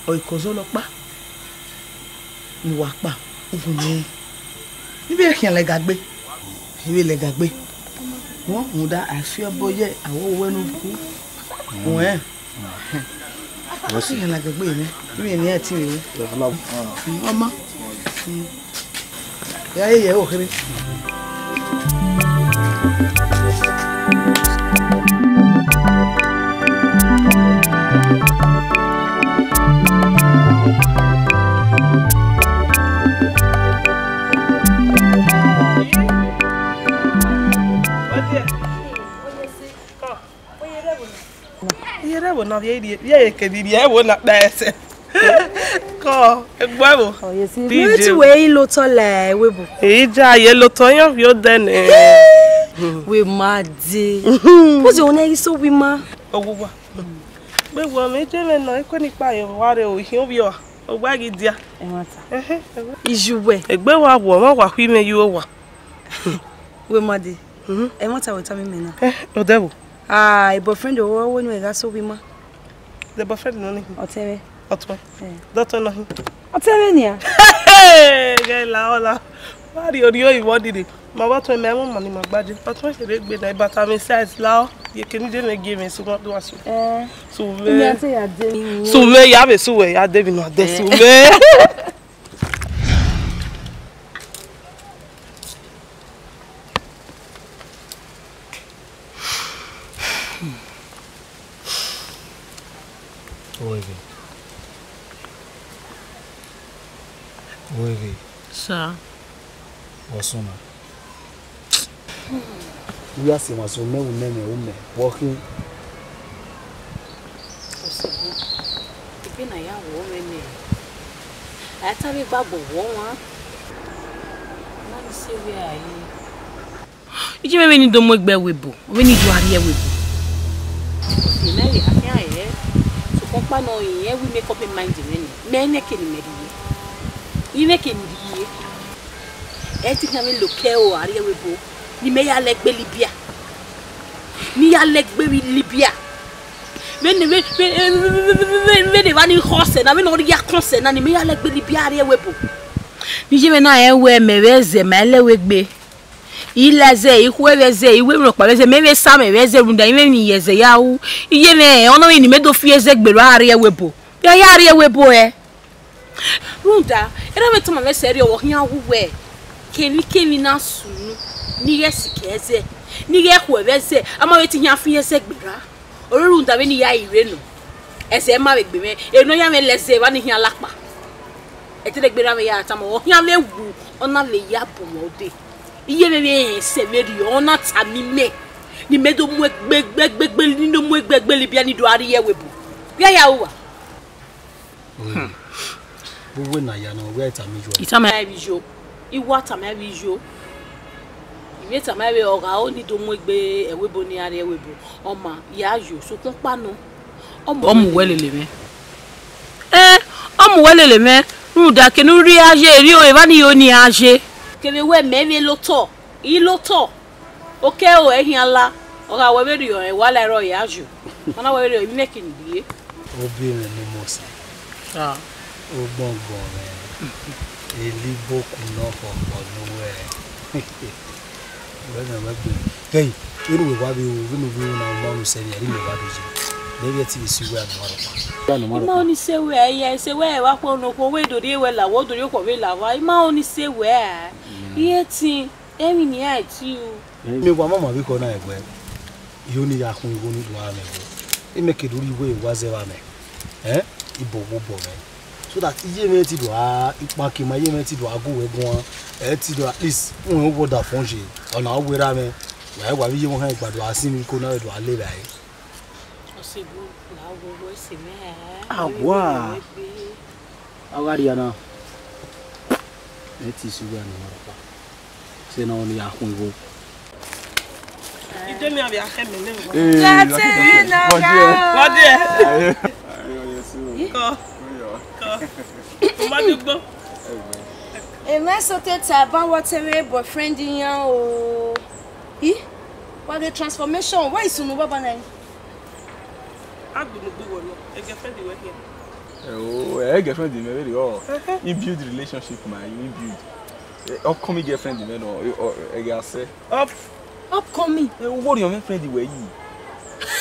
ọ i kozọ lọ kpa. Ne uwa kpa, ugun nẹ. I vbe khian lẹga gbe. I vbe lẹga gbe. Wọ rhunmwuda afi ọbọ ye aro wẹ ne u ku. Wẹ. What's I khian lẹga gbe nẹ. I vbe ne ẹ ti vbe. Ọma. Ya ye ye o khere. Iye rẹ vbo na vbe rrie, vbe eke vbe rrie ẹvbo na kpa ẹsẹ. Kọ, egbe ẹvbo. Ọ, yes, P J. Wẹ te wẹ i lotọ la ẹvbo ebo? Eyi ja ye lotọ yan vbe odẹ nẹ. Wẹ ma dee. What's your name? So we ma. Oguwa. Gbe wọ mẹ je mẹ nọ, ekwe ni kpa ye wa re o, ihiẹn ovbi ọha. Owa ghi dia. Ẹmwata. Ẹhẹn, ẹhẹn. Ijuwẹ. Egbe wa wọ, ọmwa wa khu imẹ ye owa. Wẹ ma dee. Mhm. Ẹmwata wẹ tama imẹ na. Eh, odẹ vbo? Ah, a boyfriend ọwọ wẹ ne wẹ gha so vbe ima. The boyfriend nọ ni. Ọtẹn mwẹ. Ọtẹn. Eh. Dọtọ nọ hin. Ọtẹn mwẹ nia. Ghẹ la ọla. Wa rhie orhie oyi vbọ dide. Ma vbe ọtẹn mwẹ, mẹ ẹmwẹ ọmọ ni ma gbaje. Ọtẹn mwẹ kherhe gbe na, ibata mwẹ size la ọ. Ye kene je mwẹ gie mwẹ sughan do asu. Eh. Su mwẹ. Imi ate ya de. Su mwẹ ya vbe su wẹ ya de vbe nọ de su mwẹ. Oreghe. Oreghe. Sir. Wọ sunu. U ya sẹ emwa sẹ, u mẹ, u mẹ, u mẹ, u mẹ, wọ khin. Osebo, ebe na ya wọ mwẹ nẹ, a i ta vbe gba gbọ wọ wan. Ma ni se wẹ a ye. Iye mwẹ vbene I do mu egbe ẹvbo ebo, vbene I do rrie ẹvbo ebo. Ena vbe a khian rẹ, sokpan ọkpa nọ, irẹn wẹ make up mind mwẹ nẹ, mẹ nẹ eke ne imẹ rhie. I mwẹ eke ne I rhie. Ẹ i te khian vbe lo kẹ aro a rrie ẹvbo ebo, ne imẹ ya lẹ gbe Libya. Ne I ya lẹ gbe vbe Libya. Vbene, vbe, vbe, vbene evba ni khọ sẹ na, vbene ọ rhia kọn sẹ na, ne imẹ ya lẹ gbe Libya a rrie ẹvbo ebo. Ne iye mwẹ na rẹn wẹ mẹ vbe ẹzẹ ma i lẹ vbe egbe. I la ẹzẹ, I khu vbe ẹzẹ, I ru emwi rhọkpa vbe ẹzẹ, mẹ vbe sa mwẹ vbe ẹzẹ rhunmwuda I mwẹ emwi ne I ye ẹzẹ ya ru. Iye mwẹ, ọ nọ vbene imẹ do fi ẹzẹ gbe ra rrie ẹvbo ebo. Vbe a ya rrie ẹvbo ebo ẹ? Rhunmwuda, erha mwẹ tama mwẹ sẹrriọ, ọ khian wu wẹ, kemwikemwi na sunu, ne I ghẹ sikẹ ẹzẹ, ne I ghẹ khuẹ vbe ẹzẹ, a ma vbe te I khian fi ẹzẹ gbe ra. Ọre rhunmwuda vbene I ya ru nọ, ẹzẹ ma vbe gbe mwẹ, emwi ne ọ ya mwẹ la ẹzẹ evba ni khian la kpa. Ẹdẹrẹgbe erha mwẹ ya tama, ọ khian vbe wu, ọ na vbe ya bu mwẹ odẹ. Iye mwẹ vbe rẹn sẹ vberriọ, ọ na tama imẹ, ne imẹ do mu egbe, egbe, egbe, egbe, ne I do mu egbe, egbe Libya ne I do a rrie ẹvbo ebo. Vbe a ya ru uwa? Oi. Vbe uwẹ na ya nọ, wẹ a i tama iye uwa? I tama ẹvbo iye. I wa tama ẹvbo iye. I vbe tama ẹvbo ọghe aro ni do mu egbe ẹvbo ebo ne I a rrie ẹvbo ebo. Ọ ma, ya yo, sokpan ọkpa nọ. Ọ mu wẹ lele mwẹ. Ẹ, ọ mu wẹ lele mwẹ. Rhunmwuda kene u rhie a ye, erriọ evba ni yo ne I a ye. Kevbe wẹ mẹ vbe lotọ, I lotọ. Okẹ o, ẹ khian la, ọ gha wẹ vberriọ, ẹ wa la ẹre ọ ya yo. Ọ na wẹ vberriọ, emwi mwẹ ke ne I rhie. Obi mwẹ ne u mose. Ah. Ogbọngbọn mwẹ. Eliboku ne ọ khọkhọ ne uwẹ. Wẹ nọ wẹ gbe. Hey, vbene uwẹ wa vbe ru, vbene u vbe ru na, u ma ọnii sẹ vbe, vbene uwẹ wa vbe ye. Mẹ vbe ẹtin vbe si uwẹ a nọ rhọkpa. I ma ọnii sẹ wẹ, ẹ, sẹ wẹ, ẹ wa khuẹ ne okhuo, wẹ do rhie wẹ la, wẹ do rhie okhuo vbe la, wa, I ma ọnii sẹ wẹ, ẹ. Iye ẹtin, emwi ne I ra ẹtin o. Mẹ wa ma ma vbe khọ na ẹguẹ, I ho ne I ya khun igho ni do a mwẹ ẹguẹ. Imẹ ke do rhie igho wa zẹ vba mẹ. Ẹ, I bọ wẹ obọ mwẹ. So that iye mwẹ ti do a ikpaki ma, iye mwẹ ti do a gu wẹ guan, ẹ ti do at least, u wẹ obọ da fọn ye, ọna ọ wẹ erha mwẹ, wa wa vbe iye mwẹ hẹn gba do a sin vbe iko na do a le vbe a re. Ọsẹ bu la wo wẹ sẹ mwẹ. Awa. Wẹ gbe. A gha rria na. Ẹ te sẹ uwa ne ọ rhọkpa. Sẹ ne ọ ni ya khuan igho. Idemi avbe akhẹmẹ ne. Ee, Katerina, Katerina. Vbọ dia? Aye. Kọ. Kọ. Ọ ma dugbo. Emẹ soteta ba wọ te mwẹ boyfriend iran o. I? Wa ghe transformation, wa isunu baba na. Agbimugbo wọ nọ, e girlfriend wẹ khian. Ẹ o, ẹ girlfriend mẹ vberriọ. Ẹhẹ. He build relationship ma, he build. Eh, upcoming girlfriend mẹ nọ, eh, ọ, ẹ gha sẹ. Up. Upcoming. Eh, uwu orhiọn mwẹ friend wẹ yi.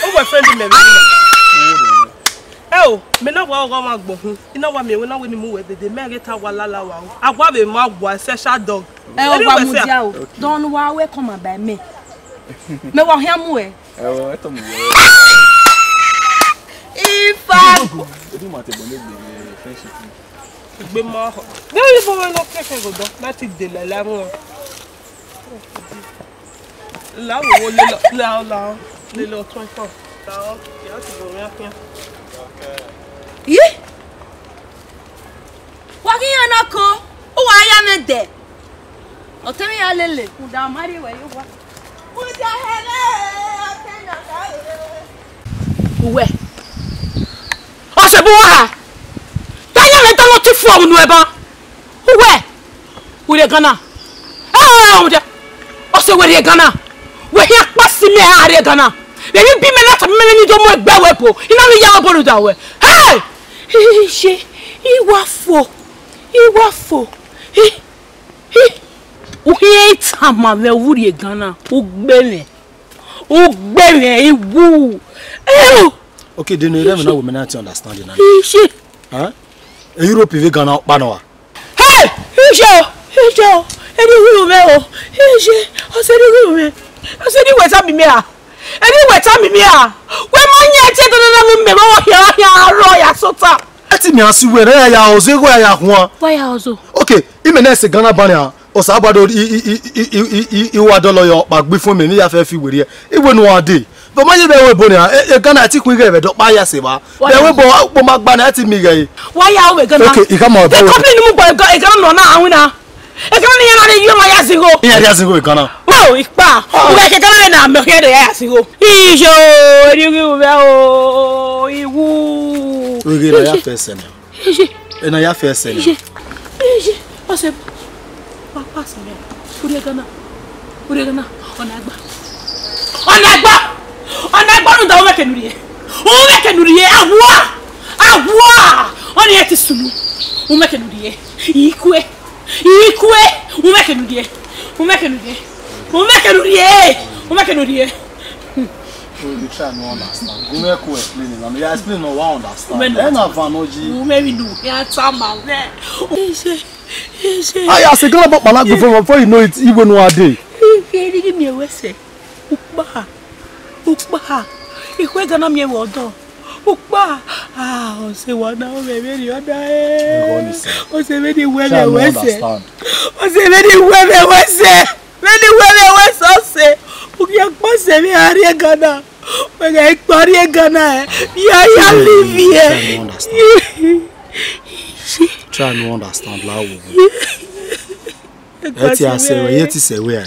Uwẹ friend mẹ vbe yi. Uwu orhiọn mwẹ. Ẹ o, mẹ na wa ọghe ọmwa gbọhun. I na wa miẹn wẹ na wẹ ne I mu wẹ dede, mẹ ghe ta wa lala wa o. A wa vbe ma wa special dog. Ẹ o, wa mudia o. Okay. Dọn wa welcome by me. Mẹ wa khian mu ẹ. Ẹ o, ẹ tọ mu wẹ. Ifa. Ebi ma te bọ ne gbe friendship. Gbe ma ho. Gbe ibo wẹ nọ kẹkẹ godo. Láti dè lala mu. La wo wo le lọ, la la. Le lọ tọn tọn. La o, ya ti bo mi afian. Yi. Wa ghi yan na ko, u wa ya mwẹ dẹ. Ọtẹn mwẹ ya lele, u da ma rhie wẹ ye owa. U da hẹlẹ, ọtẹn na da re. Uwẹ. Ọsẹ bu wa ha. Ta ya mwẹ ta lọ ti fo unu ẹban. Uwẹ. U rhie Ghana. Ẹ, ọ, ọ, ọ, ọsẹ wẹ rhie Ghana. Wẹ hian kpasi mẹ a rhie Ghana. Vbe emwi bi mẹ na tama mẹ vbene I do mu egbe wẹ po. I na vbe ya wẹ bọnu da wẹ. Hey! Iye, I wa fo, I wa fo. Hi, hi. U khian tama mwẹ vbe u rhie Ghana, u gbe mwẹ, u gbe mwẹ, I wu. Eyo. Okay, then you don't know what I understand now. Iye. Huh? Europe vbe Ghana ọkpa nọ wa. Hey! Iye o, iye o, eni wi u mwẹ o. Iye, ọsẹ ni wi u mwẹ. Ọsẹ ni wẹ tama mẹ a. Eni wẹ tama mẹ a, wẹ ma yan ẹtin ẹdọdọdọ vbe mẹ vbe ọ hian hian arrọọ ya sota. Ẹtin mẹ a si wẹ ne ya ya ọzọ, eghọ ya ya khuan. Wa ya ọzọ. Okay, imẹ na sẹ Ghana ban a, Osanobua do i, i, i wa dọlọ yọ ọkpa gbe fun mẹ ne I ya fẹ fi werriẹ. I wẹ ne uwa dee. But ma ye vbe ẹvbo ebo nia, e, e Ghana ẹtin khuan ighẹ vbe ẹdẹ ọkpa ya sẹ evba. Vbe ẹvbo ebo, ukpo ma gba na ẹtin miẹn ighẹ. Wa ya ru vbe Ghana. Okay, I khama ọdọ. The company ni mu gbe Ghana na win na. Ghana ni iran na rhie ma ya zigho. Iran rhie zigho Ghana. Oh, ikpa. Ah. Uwẹ ke Ghana na mẹ khian do ya zigho. Iyo, eni wi u mwẹ o, I wu. Oghẹ na ya fẹ ẹsẹ na. Iye. Ena ya fẹ ẹsẹ na. Iye. Iye. Ọsẹ. Wa pass mẹ. U rhie Ghana. U rhie Ghana. Ọna gba. Ọna gba. Ọna gba, rhunmwuda u mwẹ kẹ ne u rhie. U mwẹ kẹ ne u rhie. Awua. Awua. Ọni ẹ te sunu. U mwẹ kẹ ne u rhie. Ikue. Ikue. U mwẹ kẹ ne u rhie. U mwẹ kẹ ne u rhie. U mwẹ kẹ ne u rhie. U mwẹ kẹ ne u rhie. You try no understand. Go make you explain it. Now, you explain no one understand. Then I found no G. U mwẹ vbene u khian tama mwẹ. Iye, iye. Aya, se gana bọ kpala gbe fo, before you know it, iwe nu ade. Iye, ni gi miẹn wẹ sẹ. Ukpa, ukpa. Ikhue Ghana miẹn wẹ ọdọ. Ukpa. Ah, ọse wa na, ọ mwẹ vbene ọ da ẹ. Ọse vbene wẹ mẹ wẹ sẹ. Ọse vbene wẹ mẹ wẹ sẹ. Vbene wẹ mẹ wẹ sẹ ọse. U ghi kpọse vbe a rrie Ghana. Wẹ gha kpa rrie Ghana ẹ, ya ya live here. Try no understand. Try no understand, la wo. Ẹ ti a sẹ wẹ, ẹ ti sẹ wẹ a.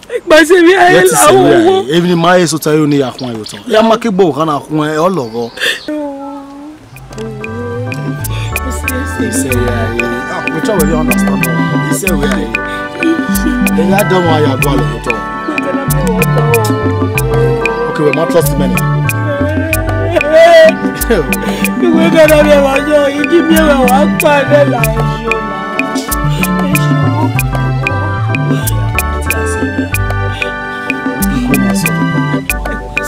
Ẹ gba sẹ wẹ a, ẹ ti sẹ wẹ a. Even ma eso ta yo ni ya khuan yo tọn. Ya ma ke gbo kan na khuan ẹ ọlọghọ. He say, yeah, yeah. Ah, we try to understand. He say, yeah, yeah. Then I don't want you to go to. Okay, we might trust many. You will get up here, you give me a walk by the light.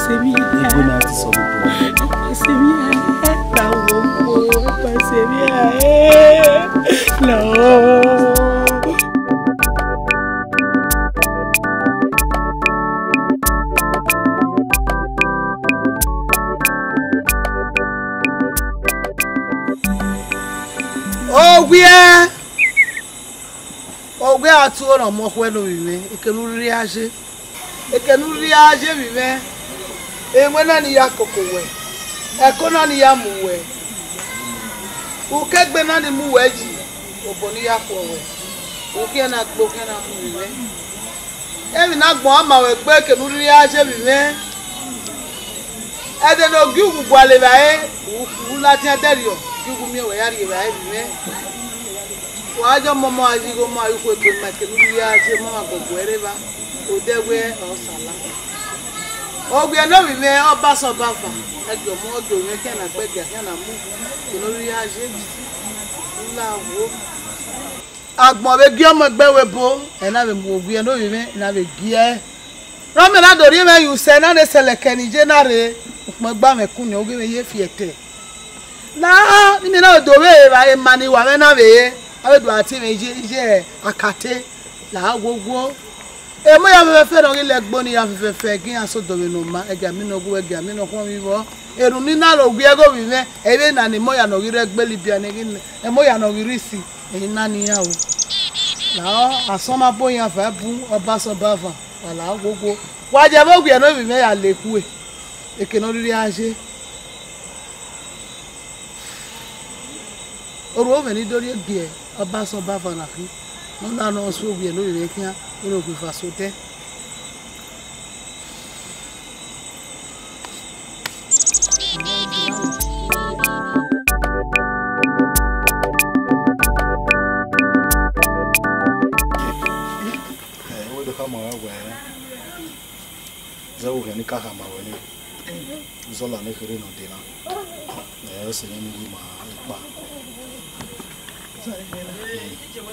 Semi. Igbó náà ti sọ gbogbo. Semi. Tawo ko, semi. No. Owiẹ! Ọ wẹ a tuẹ ọmọ khuẹ ne ovbi mwẹ, ekene u rhirhi a ye. Ekene u rhirhi a ye vbe mwẹ. Emwẹ na ni ya koko wẹ, ẹko na ni ya mu wẹ, ukegbe na ni mu wẹ yi, obọ ni ya khuọ wẹ. Okhian na gbe okhian na mu vbe mwẹ. Emwi ne agbọn ma wẹ gbe, kene u rhirhi a ye vbe mwẹ. Ẹdẹ ne ogie uwu gualọ evbare, u ladian dẹrriọ, gie uwu miẹn wẹ ya rrie evbare vbe mwẹ. Wa jọ mọmọ a yi igho, ma ye ukhu egbe ma, kene u rhirhi a ye, ma ma gọgọ ẹre evba. Odẹ wẹ ọ sala. Owiẹ ne ovbi mwẹ, ọba sẹ ọba van, ẹgiọ mu, ẹgiọ mwẹ khian na gbe, ẹgiọ khian na mu, kene u rhirhi a ye, u la wo. Agbọn vbe gie ọmọ egbe ẹvbo ebo, ẹ na vbe mu owiẹ ne ovbi mwẹ, ẹ na vbe gie ẹe. Ne ọ miẹn na do rhie mwẹ ye usẹ na, ne sẹlẹkẹ ne I ye na rre, ukpọn gba mwẹ kun nẹ, oghẹ mwẹ ye fi ẹtẹ. Na, ne I miẹn na do vbe evba, ema ni wa mwẹ na vbe re, avbe do a tie mwẹ iye, iye akate, la wowo. Emọ ya fẹfẹfẹ ne ọ ghi lẹ ẹgbo ne I ya fẹfẹfẹ, gie iran sẹ odọ vbe ne ọ ma, ẹgia mi ne ọ wu, ẹgia mi ne ọ khuọnmwi vbọ. Erhunmwu ne I na ro gie ẹghẹ ovbi mwẹ, ẹ i vbe na ne emọ ya ne ọ ghi rre egbe Libya ne ghi, emọ ya ne ọ ghi rre isi, ẹ i na ne iran o. Lahọ, asọn ma bo iran va bun, ọba sẹ ọba van, wa la wowo. Wa je vbe owiẹ ne ovbi mwẹ ya le khue, eke ne ọ rhirhi a ye. Orhuọ mwẹ ni do rhie gie ọba sẹ ọba van na khin, ne ọ na nọ sẹ owiẹ ne ovbi mwẹ khian, unu ghi fa sẹ odẹ. Ẹ, wẹ do khama wẹ, zẹ vbe okhian ni ka khama wẹ ni, zọla ne kherhe ne ọ dee na. Ẹ, ọ sẹ ne I ghi ma ekpa.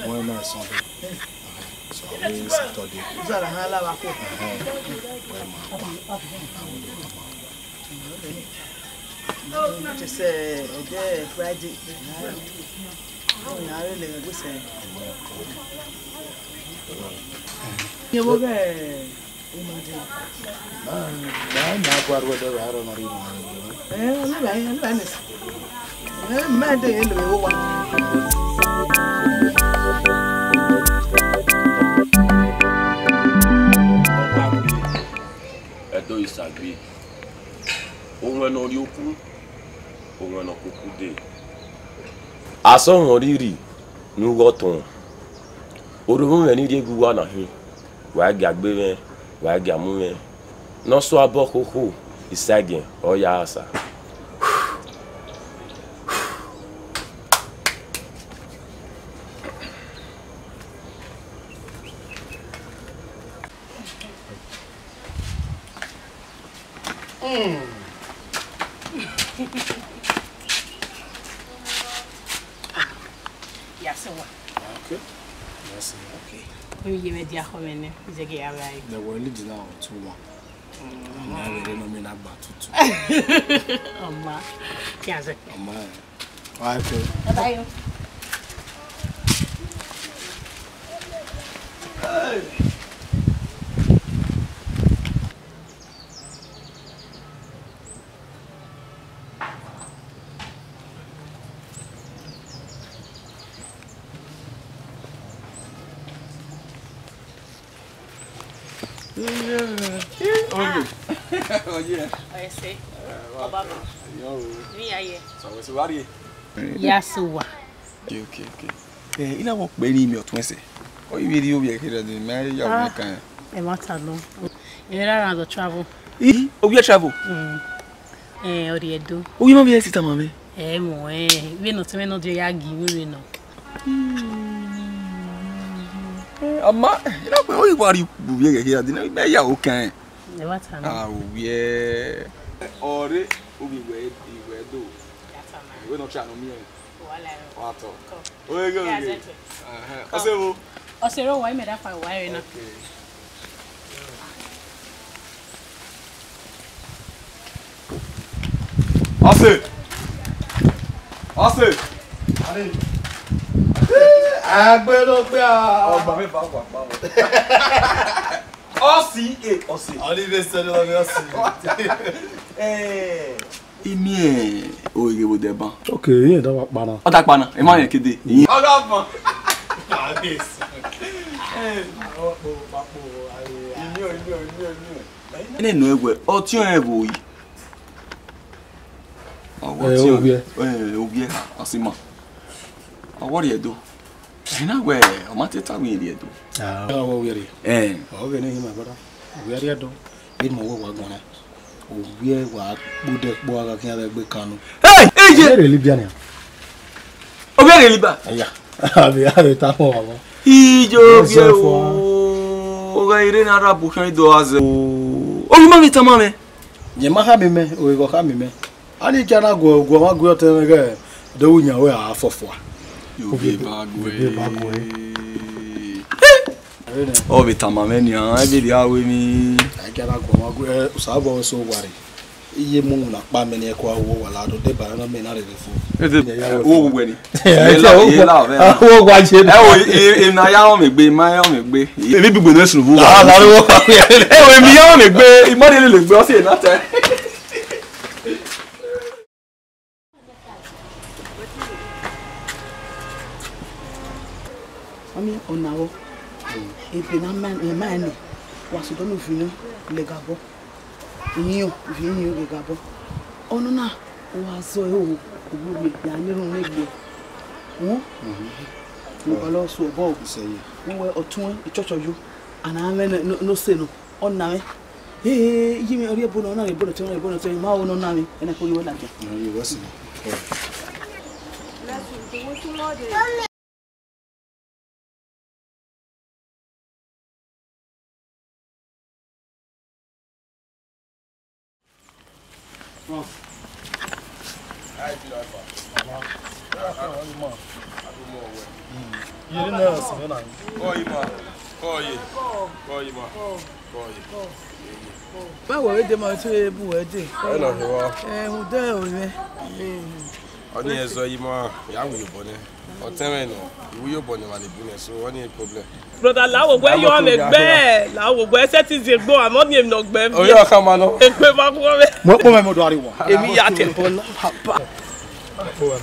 Wẹ na Sunday. So, avbe Saturday. Zara ha la va khuo. Ẹhẹn. Wẹ ma kpa. Avbe do khama. Just say, ẹdẹ Friday. Na rre lẹ vbe sẹ. Ye wo ghe. Na, na, na, gua ruẹ dẹ vbe aro na rri na. Eh, na ba, na ba nes. Eh, ma de ele vbe wa. Ẹdo Isagbe, owẹn ne ọ rrie oku, owẹn ne ọ koko dee. Asọn mwẹ rhirhi ne u ghe ọtọn. Orhunmwu mwẹ ni rhie gu uwa na hin, wa i gia gbe mwẹ, wa i gia mu mwẹ. Ne ọ sua obọ khokho, Isagiẹn ọ ya sa. Ya sẹ owa. Okay. Ya sẹ. Okay. Oye mwẹ dia khọ mwẹ nẹ, izẹgẹ ya vbe a re. Nẹ wẹ lead na ọ tu wan. Mẹ a vbe rre nọ, mẹ na gba tutu. Ọ ma. Khian zẹ. Ọ ma. Wa ke. Bye bye o. Oye. Oye. Ẹ sẹ. Ọba ma. Yo. Ni aye. So, we so worry. Ya so wa. Okay, okay, okay. Eh, I na vbe kpe ne I miẹn ọtuẹn sẹ. Ọ i vbe rhie ovbi ẹre kherhe, mẹ ya wẹ kan. Ẹ ma ta nọ. Ẹ ra ra do travel. I, ovbi ẹre travel? Mm. Eh, ọ rrie Ẹdo. Ovbi ẹre ma vbe ẹre sita ma mwẹ. Ẹ mu, eh, vbene ọtẹn mwẹ nọ, ọ dia ya gie mwẹ vbe nọ. Eh, ọ ma, I na kpe, ọ i wa rhie ovbi ẹre kherhe, mẹ ya wẹ kan. Ẹ ma ta nọ. Ah, ovbi ẹre. Ọ rre, ovbi wẹ, ovbi wẹ do. Ya ta nọ. Wẹ nọ cha nọ miẹn. Wa tọ. Ogheghe, ogheghe. Ẹhẹn. Ọse vbo? Ọse rre owa, imẹ da fa owa ẹre na. Okay. Ọse. Ọse. Agbe ló gbé a. Ọgbà mi bá wà pa wọn. Ọse, e, ọse. Ọni bẹ sẹ lọ mi ọse. Eh. I miẹn ogheghe vbe odẹ ban. Ok, irẹn da wa kpa na. Ọ da kpa na, emwa rẹn kede. Ọ gha ban. Ene nọ ẹwe, ọtiọnrẹn vbe oyi. Ọ wẹ Eh, ọtiọnrẹn. Ovbiẹ. Eh, ovbiẹ, ọ si ma. Ọ wẹ ọ rrie Ẹdo. Ena wẹ, ọ ma te ta wẹ rhie do. Ah, ọ wẹ rhie. Eh. Ọ ghe ne hima brother. Ọ wẹ rhie do. Vbene imẹ wẹ wa guan na, ovbi ẹre wa kpodẹ kpo a gha khian vbe egbe kanu. Hey, hey, ye! Ẹ rhe Libya nia. Ovbi ẹre Libya? Eya. Avbe, avbe ta kpọn wa mọ. Iye ovbi ẹre o. Ọ gha rre ne Arab khian do a zẹ o. Ovbi ma vbe tama mwẹ. Ye ma khama mẹ, ogheghe ọ khama mẹ. A ni kia na guẹ, guẹ ọmwa guẹ ọtẹn mwẹ ghẹ, do wu yan wẹ a fọfua. Ovbi eva guẹ. Ovbi eva guẹ. Ọ vbe tama mwẹ nian, ẹ vbe rhie aro emwi. A i kia na guọmwa gu, ẹ, Osanobua ọre so wa rre. Iye mu na kpa mẹ ne ẹ kua wo wa la do deba na mẹ na rere fo. Ede, ẹ, wo wo wẹ ni. Ẹ, ẹ, la, wo ẹ, la, vẹ. Wo wa je. Ẹ, o, e, e, na ya rọn mẹ egbe, ma ya rọn mẹ egbe. Emwi gbigbe ne sunu vu wa. Ah, la wo. Ẹ, o, emwi ya rọn mẹ egbe, imọ de lele egbe, ọ si e na tẹ. Ọni ọna vbọ, ebe ne a ma, ne a ma nẹ, wa sẹ odọ ne uvin nọ lẹga obọ, ihiọn, uvin ihiọn lẹga obọ. Ọnọna, wa zọ ẹre o, ugbugbe, ya ne erhunmwu ne egbe. Uhun. Mo gbalọ sẹ obọ o. Wẹ ọtuẹn, ichọchọ yo, a na mwẹ ne, ne, ne ọ sẹ nọ, ọ na mwẹ. Ee, iye mwẹ, ọ rhie ebo nọ, ọ na rhie ebo nọ, ọ na rhie ebo nọ, ma ho ne ọ na mwẹ, ẹna ko ye wẹ ladian. Ọ ye wẹ sẹ nọ. Kọ ye ima. Kọ ye. Kọ ye. Báwo ẹ dé ma tún ebu ẹ dé? Ẹ nọ hẹ wa. Ẹ, rhunmwuda ẹre mwẹ. Ọni ẹzọ yi ma, ya wu yobọ nẹ. Ọtẹn mwẹ nọ, iwu yobọ nẹ wa ni bu nẹ, so ọni problem. Brother, la wo gbe yo me gbe, la wo gbe se ti ze gbo, àmọ́ ni èmi nọ gbe mi. Oyo ka ma nọ. Egbe ba gbo me. Mo pọ mẹ mo do ariwo. Èmi ya te bọ la papa.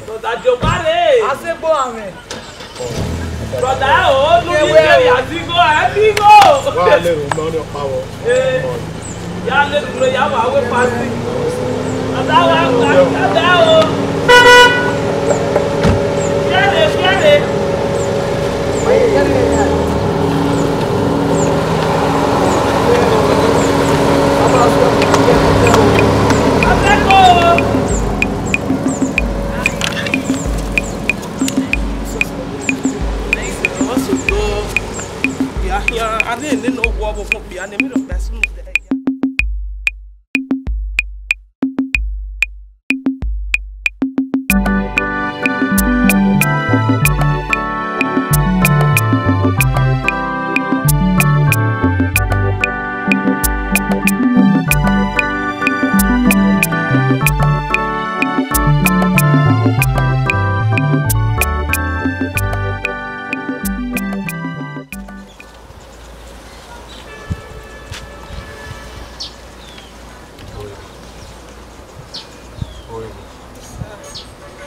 Brother, Jobare. A se gbo amẹ. Brother, o lu ni ke ya ti go, ẹ ti go. Wa le ro mo ni pa wo. Eh. Ya le duro ya wa we pasi. Ada wa gba ada o. Fiẹre, fiẹre. Abẹ́kọ̀. Wọ́n sọ lọ. Ìyá, ìyá, a ní ìnínú owó ọmọ fún ìyá ni, mi lọ gbà sínú ìyá.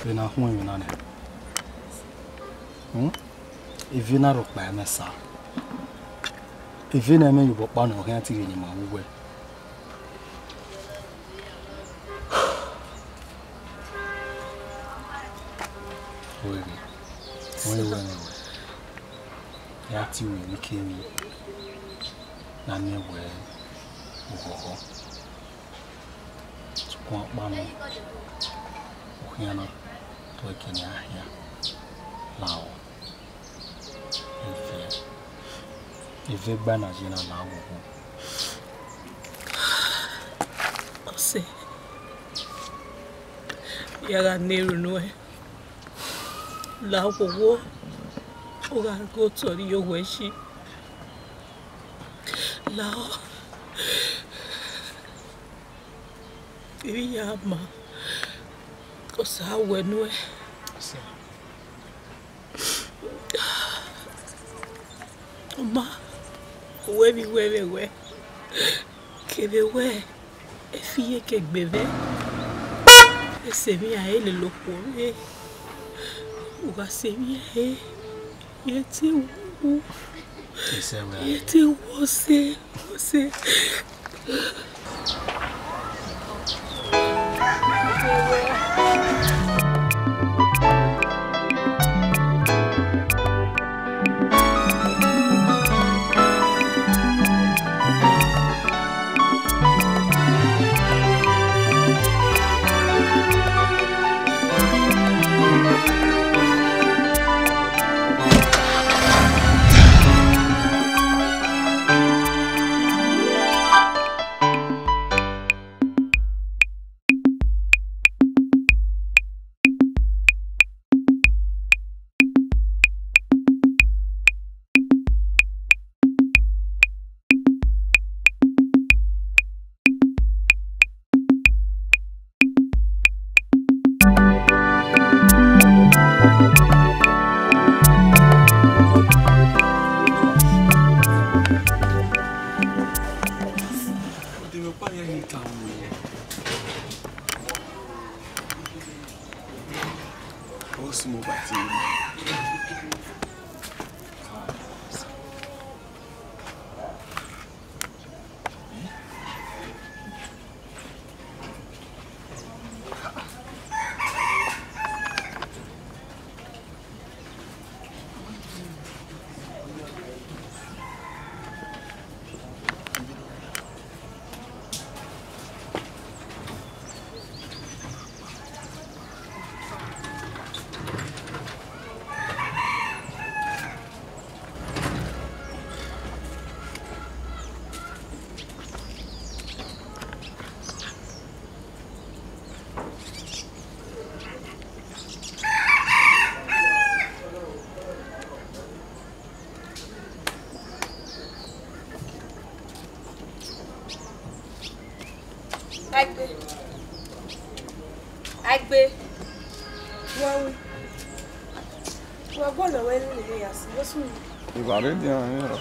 Vbene a khuẹn emwi na nẹ, hmm? Eve na rhọkpa ẹmwẹ sa. Eve na ẹmwẹ ye obọ ọkpa nọ, ọ khian te ghe ne ima wu wẹ. Wẹ ghe, wẹ wẹ wẹ. Ya tie uwẹ vbe ikemwi ne a miẹn wẹ oghọghọ. Sokpan ọkpa nọ, u khian na, te eke ne a khian la aro. Eve, eve gba na ye na la aro. Ọse, ya gha na erhunmwu ẹre. La aro, u gha ghe otọ rhie owẹ shi. La ọ. Ivbi ya ma, Osa wẹ nuẹ. Ọ ma, uwẹ vbe iwẹ vbe ẹwẹ, kevbe wẹ, efi ye ke gbe vbe. Ese emwi a i lele okhuo vbe. U gha sẹ emwi a re, ye te wu. Ese wẹ a ye te wu ọse, ọse. Aigbe. Aigbe. Wa wi. Wa gualọ wẹ lele ya si, wẹ sunu. Evbare dian, eh.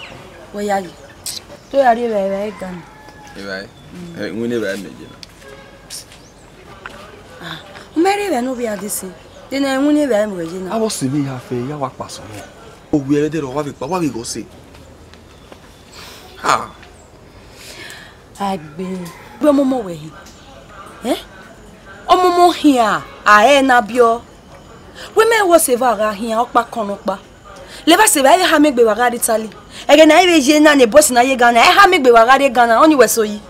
Wẹ ya yi. To ya rri evbare, evbare gan. Evbare. Eh, iwinna evbare mẹ je na. Ah, u mẹ rre evbare ne ovbi a de sin. De ne iwinna evbare mu ye na. Avbe ọse mwẹ ya fẹ, ya wa kpa sẹ ọmọ. Ovbi ẹre dẹrẹ, wa vbe kpa, wa vbe ghe ọse. Ha. Aigbe, wẹ ọmọmọ wẹ hin. Eh? Ọmọmọ khian, a rẹ na biọ. Wẹ mẹ wẹ ọse evba gha khian ọkpa kọn nọkpa. Levba sẹ evba, ẹ i vbe ha miẹn egbe wa gha rrie Italy. Ẹghẹ ne a i vbe ye na ne bus na ye Ghana, ẹ i ha miẹn egbe wa gha rrie Ghana, ọni wẹ so yi.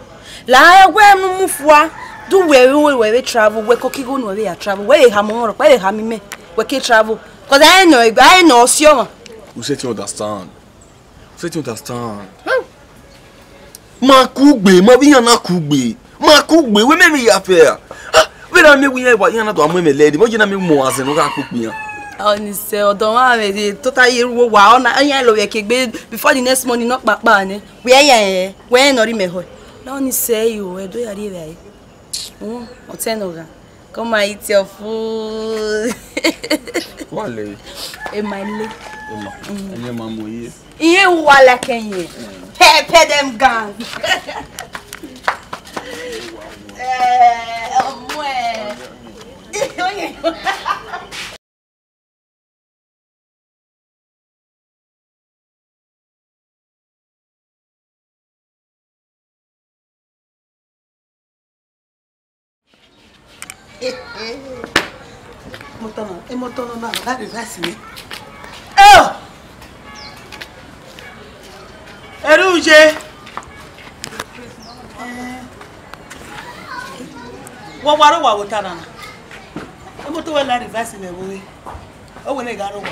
La wẹ mu mu fua, do wẹ vbe wẹ vbe travel, wẹ koko igho ne uwẹ vbe ya travel, wẹ vbe ha mu ọmọ rhọkpa, ẹ vbe ha miẹn imẹ, wẹ ke travel. Cause a i nọ, a i nọ ọse ọmwa. You say you understand. Sẹtin understand. Ma kugbe, ma vbe iran na kugbe. Ma kugbe, wẹ mẹ vbe ya fẹ ra? Ah, vbe ra mẹ wẹ iran wa, iran na do a mu ẹmwẹ lẹ, de mọ ye na mẹ mu azẹn ne ọ gha kpokpo iran. Ọni sẹ, ọdọ mwa mwẹ de tota ye ru owa, ọ na, iran lọ vbe ke egbe before the next morning nọ kpakpa nẹ. Wẹ ya rẹn, wẹ rẹn ne ọ rhie mẹ họe. Na ọni sẹ yo, ẹdẹ ya rhie vbe a. Mm, ọtẹn nọ gha. Come and eat your food. Wa le. Emma le. Emma. Mm. Ẹyẹ ma mu ye. Iye wa like ẹyẹ. Pepper them gang. Eh, ọmọ ẹ. Emọtọ nọ, emọtọ nọ na, that reverse me. Oh! Ẹre u ye. Eh. Wọ wa rre owa vbe ota na na. Emọtọ wẹ la reverse mwẹ vbe ore. Ọ wẹ ne gha rre owa.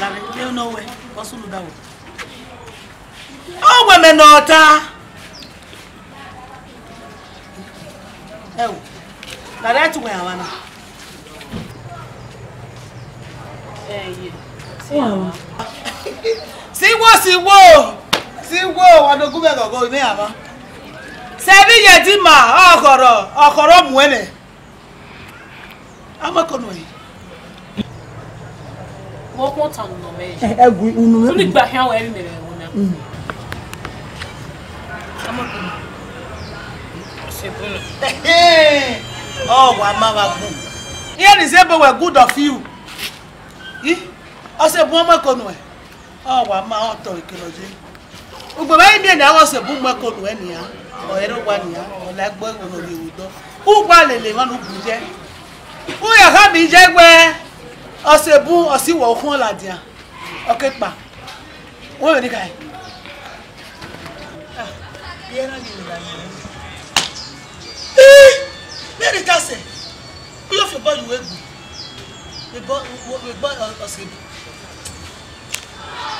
Lare, de ne ọ wẹ, ọ sunu da wẹ. Ọ wẹ mẹ nọ ta. Ẹo, lare tu wẹ amwa na. Siwo, siwo, siwo, wa do gu mwẹ ghọghọ, imẹ amwa. Sẹ vbe iye di ma, ọkhọrọ, ọkhọrọ muẹn nẹ. Amako nuẹn. Wo khuọntan unu nọ mẹ. Ẹ, ẹ gu unu mẹ. Unu gba khian wẹ ẹre mẹ vbe ẹvbo na. Mm. Amako nuẹn. Ọ wa ma vbe agbọn. Iran ni zẹ ebe wẹ good of you. I, ọ sẹ bu amako nuẹn. Ọ wa ma ọ tọ ekene ọ ye. Ugbẹn mwa i miẹn ne a gha ọse bun mu ẹko nuẹn nian, ọ rre owa nian, ọ la ẹgbẹe ẹvbo ne ọ rhie vbe odọ. U wa lele emwa ne u bu ye. U ya khama iye wẹ ọse bun, ọ si wẹ okhuọn ladian, ọ ke kpa. Wẹ vbe ni khae? Ah, iye na ghi lele a. Ih, vbene I ta sẹ, u yo fi obọ ye uwu egbe, vbe obọ, vbe obọ ọse bun.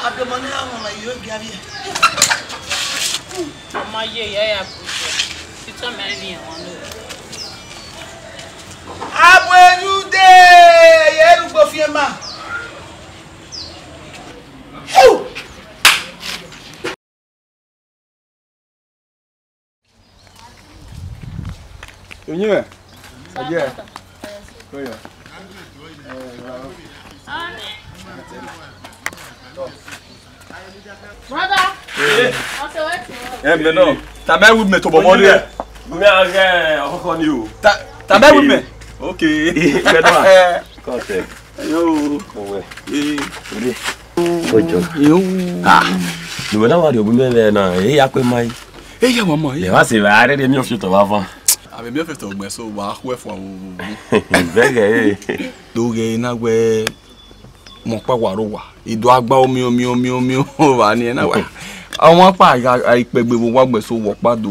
Abiọmọ ne a wọn ma yo gia vbiẹ. Ọ ma ye ya ya bu ye. Sitọ mẹ ni wọn lo. Abu erude, ye rugbo fiẹn ma. Onyinmẹ. Ẹjẹ. Oya. Brother. Ẹ mẹ nọ. Tama ẹ wu mẹ tobọ mọ de. Mẹ a ghẹ ọkọkọ ni o. Ta, tama ẹ wu mẹ. Okay. Gbẹdọ. Kọtẹ. Yo. Owe. Eh. Ore. Ojo. Yo. Ah. Ni wẹ na wa rhie obọ mẹ vbe na, e ya kpe mai. E ya wa mai. Lẹ wa se vbe a rherhe miẹn ọfiotọ vbe avan. Avbe miẹn ọfiotọ gbẹn so wa khu ẹfua vbe. Vẹghẹ e. Do ghẹ na wẹ mọ ọkpa wa rre owa, I do agba omio, omio, omio, omio, ova ni ẹna wa. Ọmwa ọkpa a gha, a ikpẹgbe vbe owa gbẹn so wẹ ọkpa do,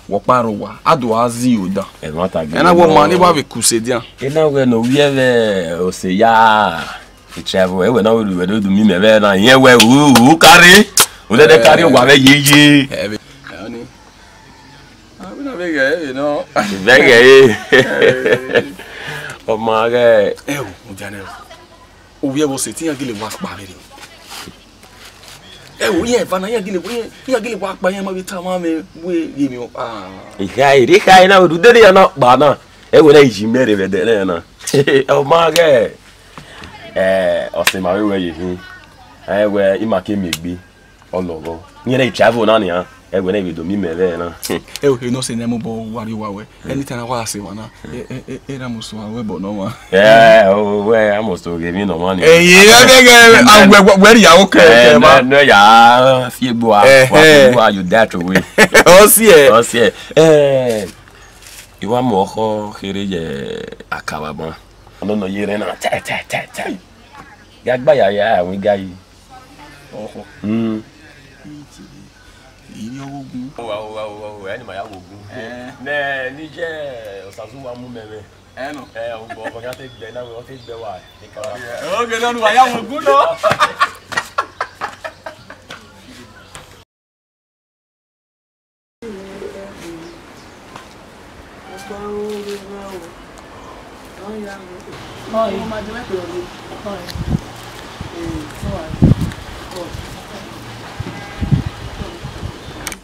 wẹ ọkpa rre owa, a do a zi odan. Ẹmwata gele ẹna wẹ ọma nọ. Ne wa vbe kuse dian. Ena wẹ ne ovbi ẹvbo ọse ya travel, ẹwẹ na wẹ do, wẹ do do mi mẹ vbe na, irẹn wẹ u, u kare, u dẹdẹ kare owa vbe yeye. Ẹvbe, ẹni. Abina vbe ghẹ ẹvbe nọ. Vbe ghẹ e. Ọma ghẹ. Ẹ o, mo dia nẹ o. Ovbi ẹvbo ọse te iran gele wa kpa vberriọ. Ẹ o, iran eva na, iran gele, iran, iran gele wa kpa, iran ma vbe tama mwẹ wẹ ghe emwi, ah. Ikhae, ikhae na, odẹ ne iran na kpa na. Ẹ wẹ na, iji mẹ rre vbe ẹdẹ na. Ọma ghẹ. Ẹ, ọse ma vbe wẹ ye hin. Ẹ wẹ, ima ke miẹn egbe. Ọ lọghọ. Iran na travel na nian. Ẹ wẹ na, vbe do mi mẹ vbe na. Ẹ o, eno ọse ne mobọ wa rrie owa wẹ. Anytime na wa se wa na. E, e, e, e na musu wa wẹ bọ nọ wa. Ẹ, o, wẹ, a musu ghe emwi nọ wa ni. Ẹ, ye, ẹ, ẹ, ẹ, a wẹ, wẹ, wẹ ria, okay, okay, ma. Nẹ, nẹ, ya fi egbe a, wa fi egbe a, you that way. Ọ si ẹ. Ọ si ẹ. Ẹ, I wa mu ọkhọ kherhe ye akababa. Ọnọnọ ye rẹn na, tẹ, tẹ, tẹ, tẹ. Ya gba ya, ya, ya, wi ga yi. Ọkhọ. Mm. Iri ọghogun. Owa, owa, owa, owa, ẹni ma ya wo ogun. Eh. Nẹ, ni je Osazu wa mu mẹ vbe. Ẹ nọ. Ẹ, o bọ, ọ ya te gbẹ na, ọ te gbẹ wa. Oge nọ nu wa ya wo ogun nọ.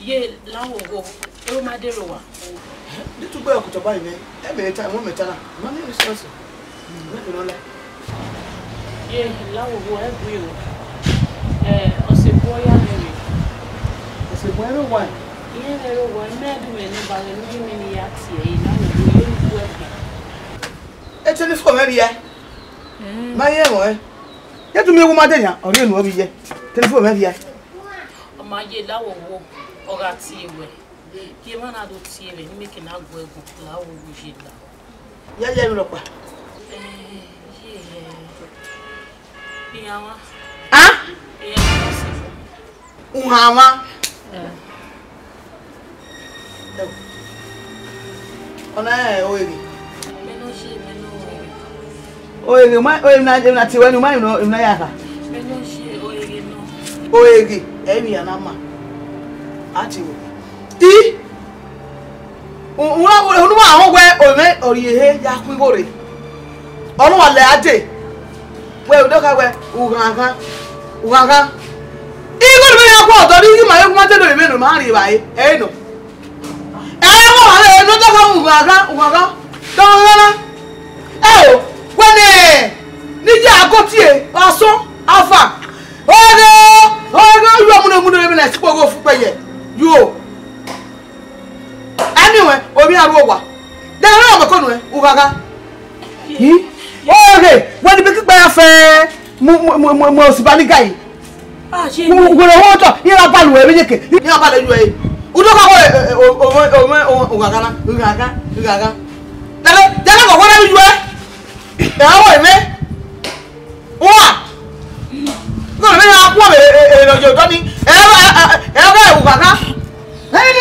Ye la wo wo, e ma de ro wa. Ni tugbe ọkutọ ba ime, ẹ mẹ ta, ẹmwẹ mẹ ta na, ma ne ẹ sẹ ọsẹ. Ye la wo wo ẹgui o. Ẹ, ọse bu ọ ya mwẹ rre. Ọse bu ẹre owa? Irẹn mwẹ rre owa, mẹ du mwẹ ne ba ghẹ ne u ghi mwẹ ne I ya tie ẹre, la wo wo, ye u ku ẹfe. E telephone mwẹ rhie. Ma ye ẹmwẹ. Ye tu mi wu ma de yan, ọ rhie enu ọ vbe ye. Telephone mwẹ rhie. Ọ ma ye la wo wo, ọ gha tie wẹ. Gie emwa na do tie mwẹ, ne imẹ ke na gu ẹre gun, la wo wo ye la. Ya ya emwi rhọkpa. Eh, ye, eh, iran mwa. Ah? Iran mwa si. Uhan mwa. Eh. Ọna rẹn oreghe. Mẹ nọ ye, mẹ nọ oreghe. Oreghe, ma, emwi na, emwi na tie wẹ ni, ma emwi na, emwi na ya kha. Mẹ nọ ye oreghe nọ. Oreghe, ẹ i vbe iran na ma. A tie wẹ. I, u, u, unu wa họn wẹ ovẹn ọ rhie ehe ya khuan igho rre. Ọ ne uwa lẹ a dee. Wẹ, u do kha wẹ, ughanghan, ughanghan. Igho ne imẹ ya guọghọ dọ, ne I ghi ma vbe gu ma te do vbe ne ima rri evbare, ẹ i nọ. Ẹ i vbe ọmwa vbe ne ọ do kha wẹ ughanghan, ughanghan, dọ ghanran. Ẹ o, wẹ nẹ, ne I ya go tie, asọn, afa. Ọghe, ọghe, ọ yọ mu ne, mu ne vbe na sikpo ghe ofu kpẹ yẹ. Yo. Ẹni wẹ, ovbi iran ru owa. De ẹmwẹ ọmọ ko nuẹn, ughagha. Ọghe, wẹ ni bekikpa ya fẹ mu, mu, mu, mu, mu osiba ni ga yi. Ah, ṣe. Wẹrẹ ọwọ tọ, iran ba lu ẹre yeke. Iran ba le yu ẹre. Udo ka wẹ, e, e, o, o, o, o, ughagha na, ughagha, ughagha. Dale, dale, ko wẹrẹ yu ẹ. Ẹ, awọ ẹmẹ. Uwa! Nọ, ne ya khuọmẹ, e, e, e, nọ ye odọ ni. Ẹ, ẹ, ẹ, ẹ, ẹ, ughagha. Ẹ, ẹ, ẹ, ẹ,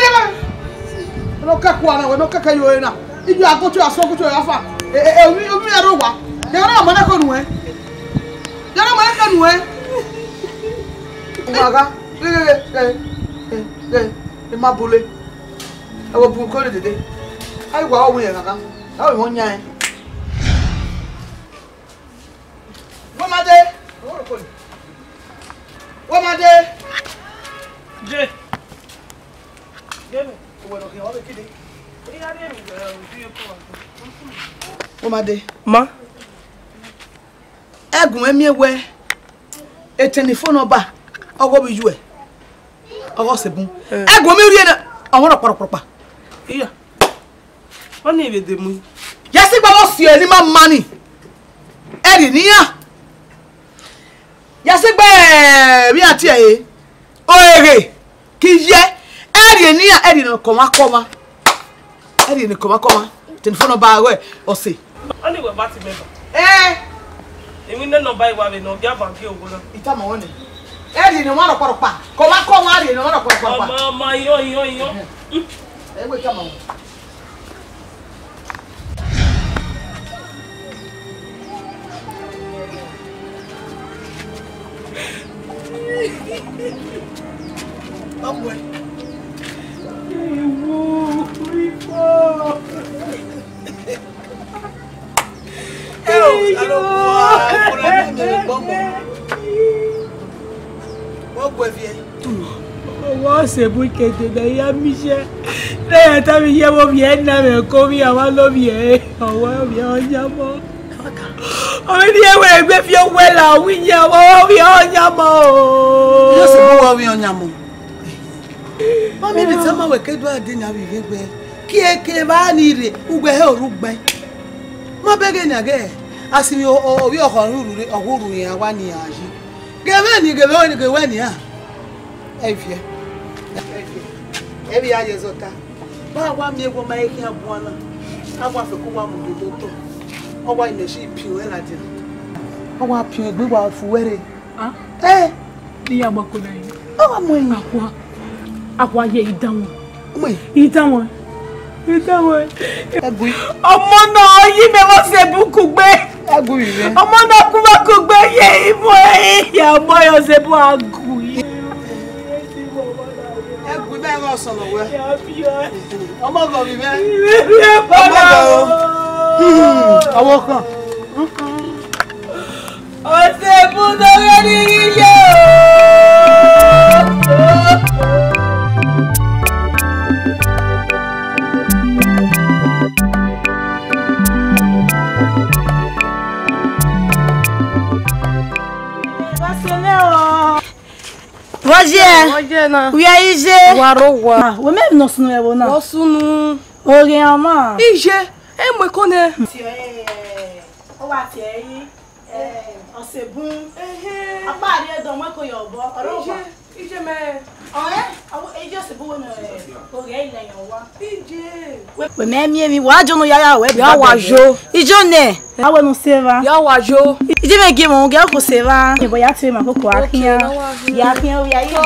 nọ kẹkua na, wẹ nọ kẹkẹ yo na. Ijo agoto, asọgoto, afa. Ẹ, ẹ, ẹ, omi, omi ẹro wa. Yẹ na mọ nẹkọ nuẹ. Yẹ na mọ nẹkọ nuẹ. Ughagha. Ẹ, ẹ, ẹ, ẹ, ẹ, ẹ, ẹ, ma bule. Ẹ wo bu ko dede. Ai wa, ọ wẹ ughagha. Ai wa, ọ yan ẹ. Wẹ ma dee. Wẹ ma dee. Je. Wẹ ma dee. Ma. Ẹgun ẹmiẹn wẹ, etẹn ni fo nọmba, ọghe ovbi iyuẹ, ọghe ọse bun. Eh. Ẹgun mi rhie na, ọmọ rọkpa rọkpa. Iya. Ọnii vbe de mu. Ya si gba vbe Tie ni ma ma ni. Ẹrri ne iran ya sẹ gbe vbe iran tie ẹre. Oreghe, ke I ye, ẹrri ne iran, ẹrri ne kọmwa kọmwa. Ẹrri ne kọmwa kọmwa. Telephone number ruẹ, ọse. Ọni wẹ ba ti mẹ ba. Eh. Emwi nẹ nọmba iwa vbe nọ, ọ gia ba gie owo na. I tama ruẹ nẹ. Ẹrri ne ọmwa rhọkpa rhọkpa. Kọmwa kọmwa, ẹrri ne ọmwa rhọkpa rhọkpa. Ọma, ọma, iyọn, iyọn, iyọn. Ẹ wẹ tama ruẹ. Ọwọ Osebu ke dede ya miẹn iye. Ne ya tama iye vbe ovbi ẹre na mwẹ ko ovbi ọmwa ne ovbi ẹre, ọwọ ovbi ọyamọ. Ovbi ne iye wẹ egbe fi owẹ la, ovbi iye, ọwọ ovbi ọyamọ o. Iye Osebu wẹ ovbi ọyamọ. Mami, vbe tama wẹ ke do a de ne a vbe vbe gbe. Kie ke vba ni rre, ugbẹ he oru gbe. Ma bẹghe ne a ghe, a si vbe o-, o-, ovbi ọkhọ ruru rre, ọ wu ruru iran wa ni iran yi. Ghe vbe ni, ghe vbe ni, ghe wẹ nian. Ẹ viẹ. Ẹ viẹ. Ẹ vbe ya ye zọta. Ba wa miẹn wẹ ọ ma he khian buan na. A wa fẹ ko wa mu gbe do tọ. Ọ wa imẹ si piọn ẹre ladian. Ọ wa piọn egbe wa fu ẹre. Ah? Eh. Ni ya mako na yi. Ọ wa mu ẹyin. Akua. Akua ye idan wọn. Mu ẹyin. Idan wọn. Idan wọn. Ẹ gui. Ọmọ na yi mẹ vbe Osebu kugbe. Ẹ gui vbe. Ọmọ na ku vbe kugbe ye imu ẹre. Ya mọ ya Osebu a gui. Ẹ gui mẹ vbe ọsọnọ wẹ. Ya fi ọ. Ọmọ gọ vbe mẹ. Ọmọ gọ o. Hmm, ọvbokhan. Osebu do ghe ni ghi ye o. Vbọzẹ? Vbọzẹ na? Wẹ iye? Wa rre owa. Ah, wẹ mẹ ne ọ sunu ẹvbo na? Ọ sunu. Oghian ọmọ. Iye, e mu ẹko nẹ. Ọ wa tie ẹre, eh, Osebun. Ehe. Akpa rrie dọ mu ẹko ye obọ, ọ rre owa. Iye, iye mẹ. Ọnrẹn, ọ wẹ, iye Osebun wẹ nọ, eh, oghian ilẹ yan owa. Iye. Wẹ mẹ miẹn emwi, wa jọ ne u ya ya wẹ. Ya wa yo. Ijo nẹ. A wẹ ne u sẹ evba. Ya wa yo. Iye mẹ gie mwẹ, u gie ọkọ sẹ evba. Ebo ya tie ma koko a khian. Okay, na wa yo. Ya khian, ya ye.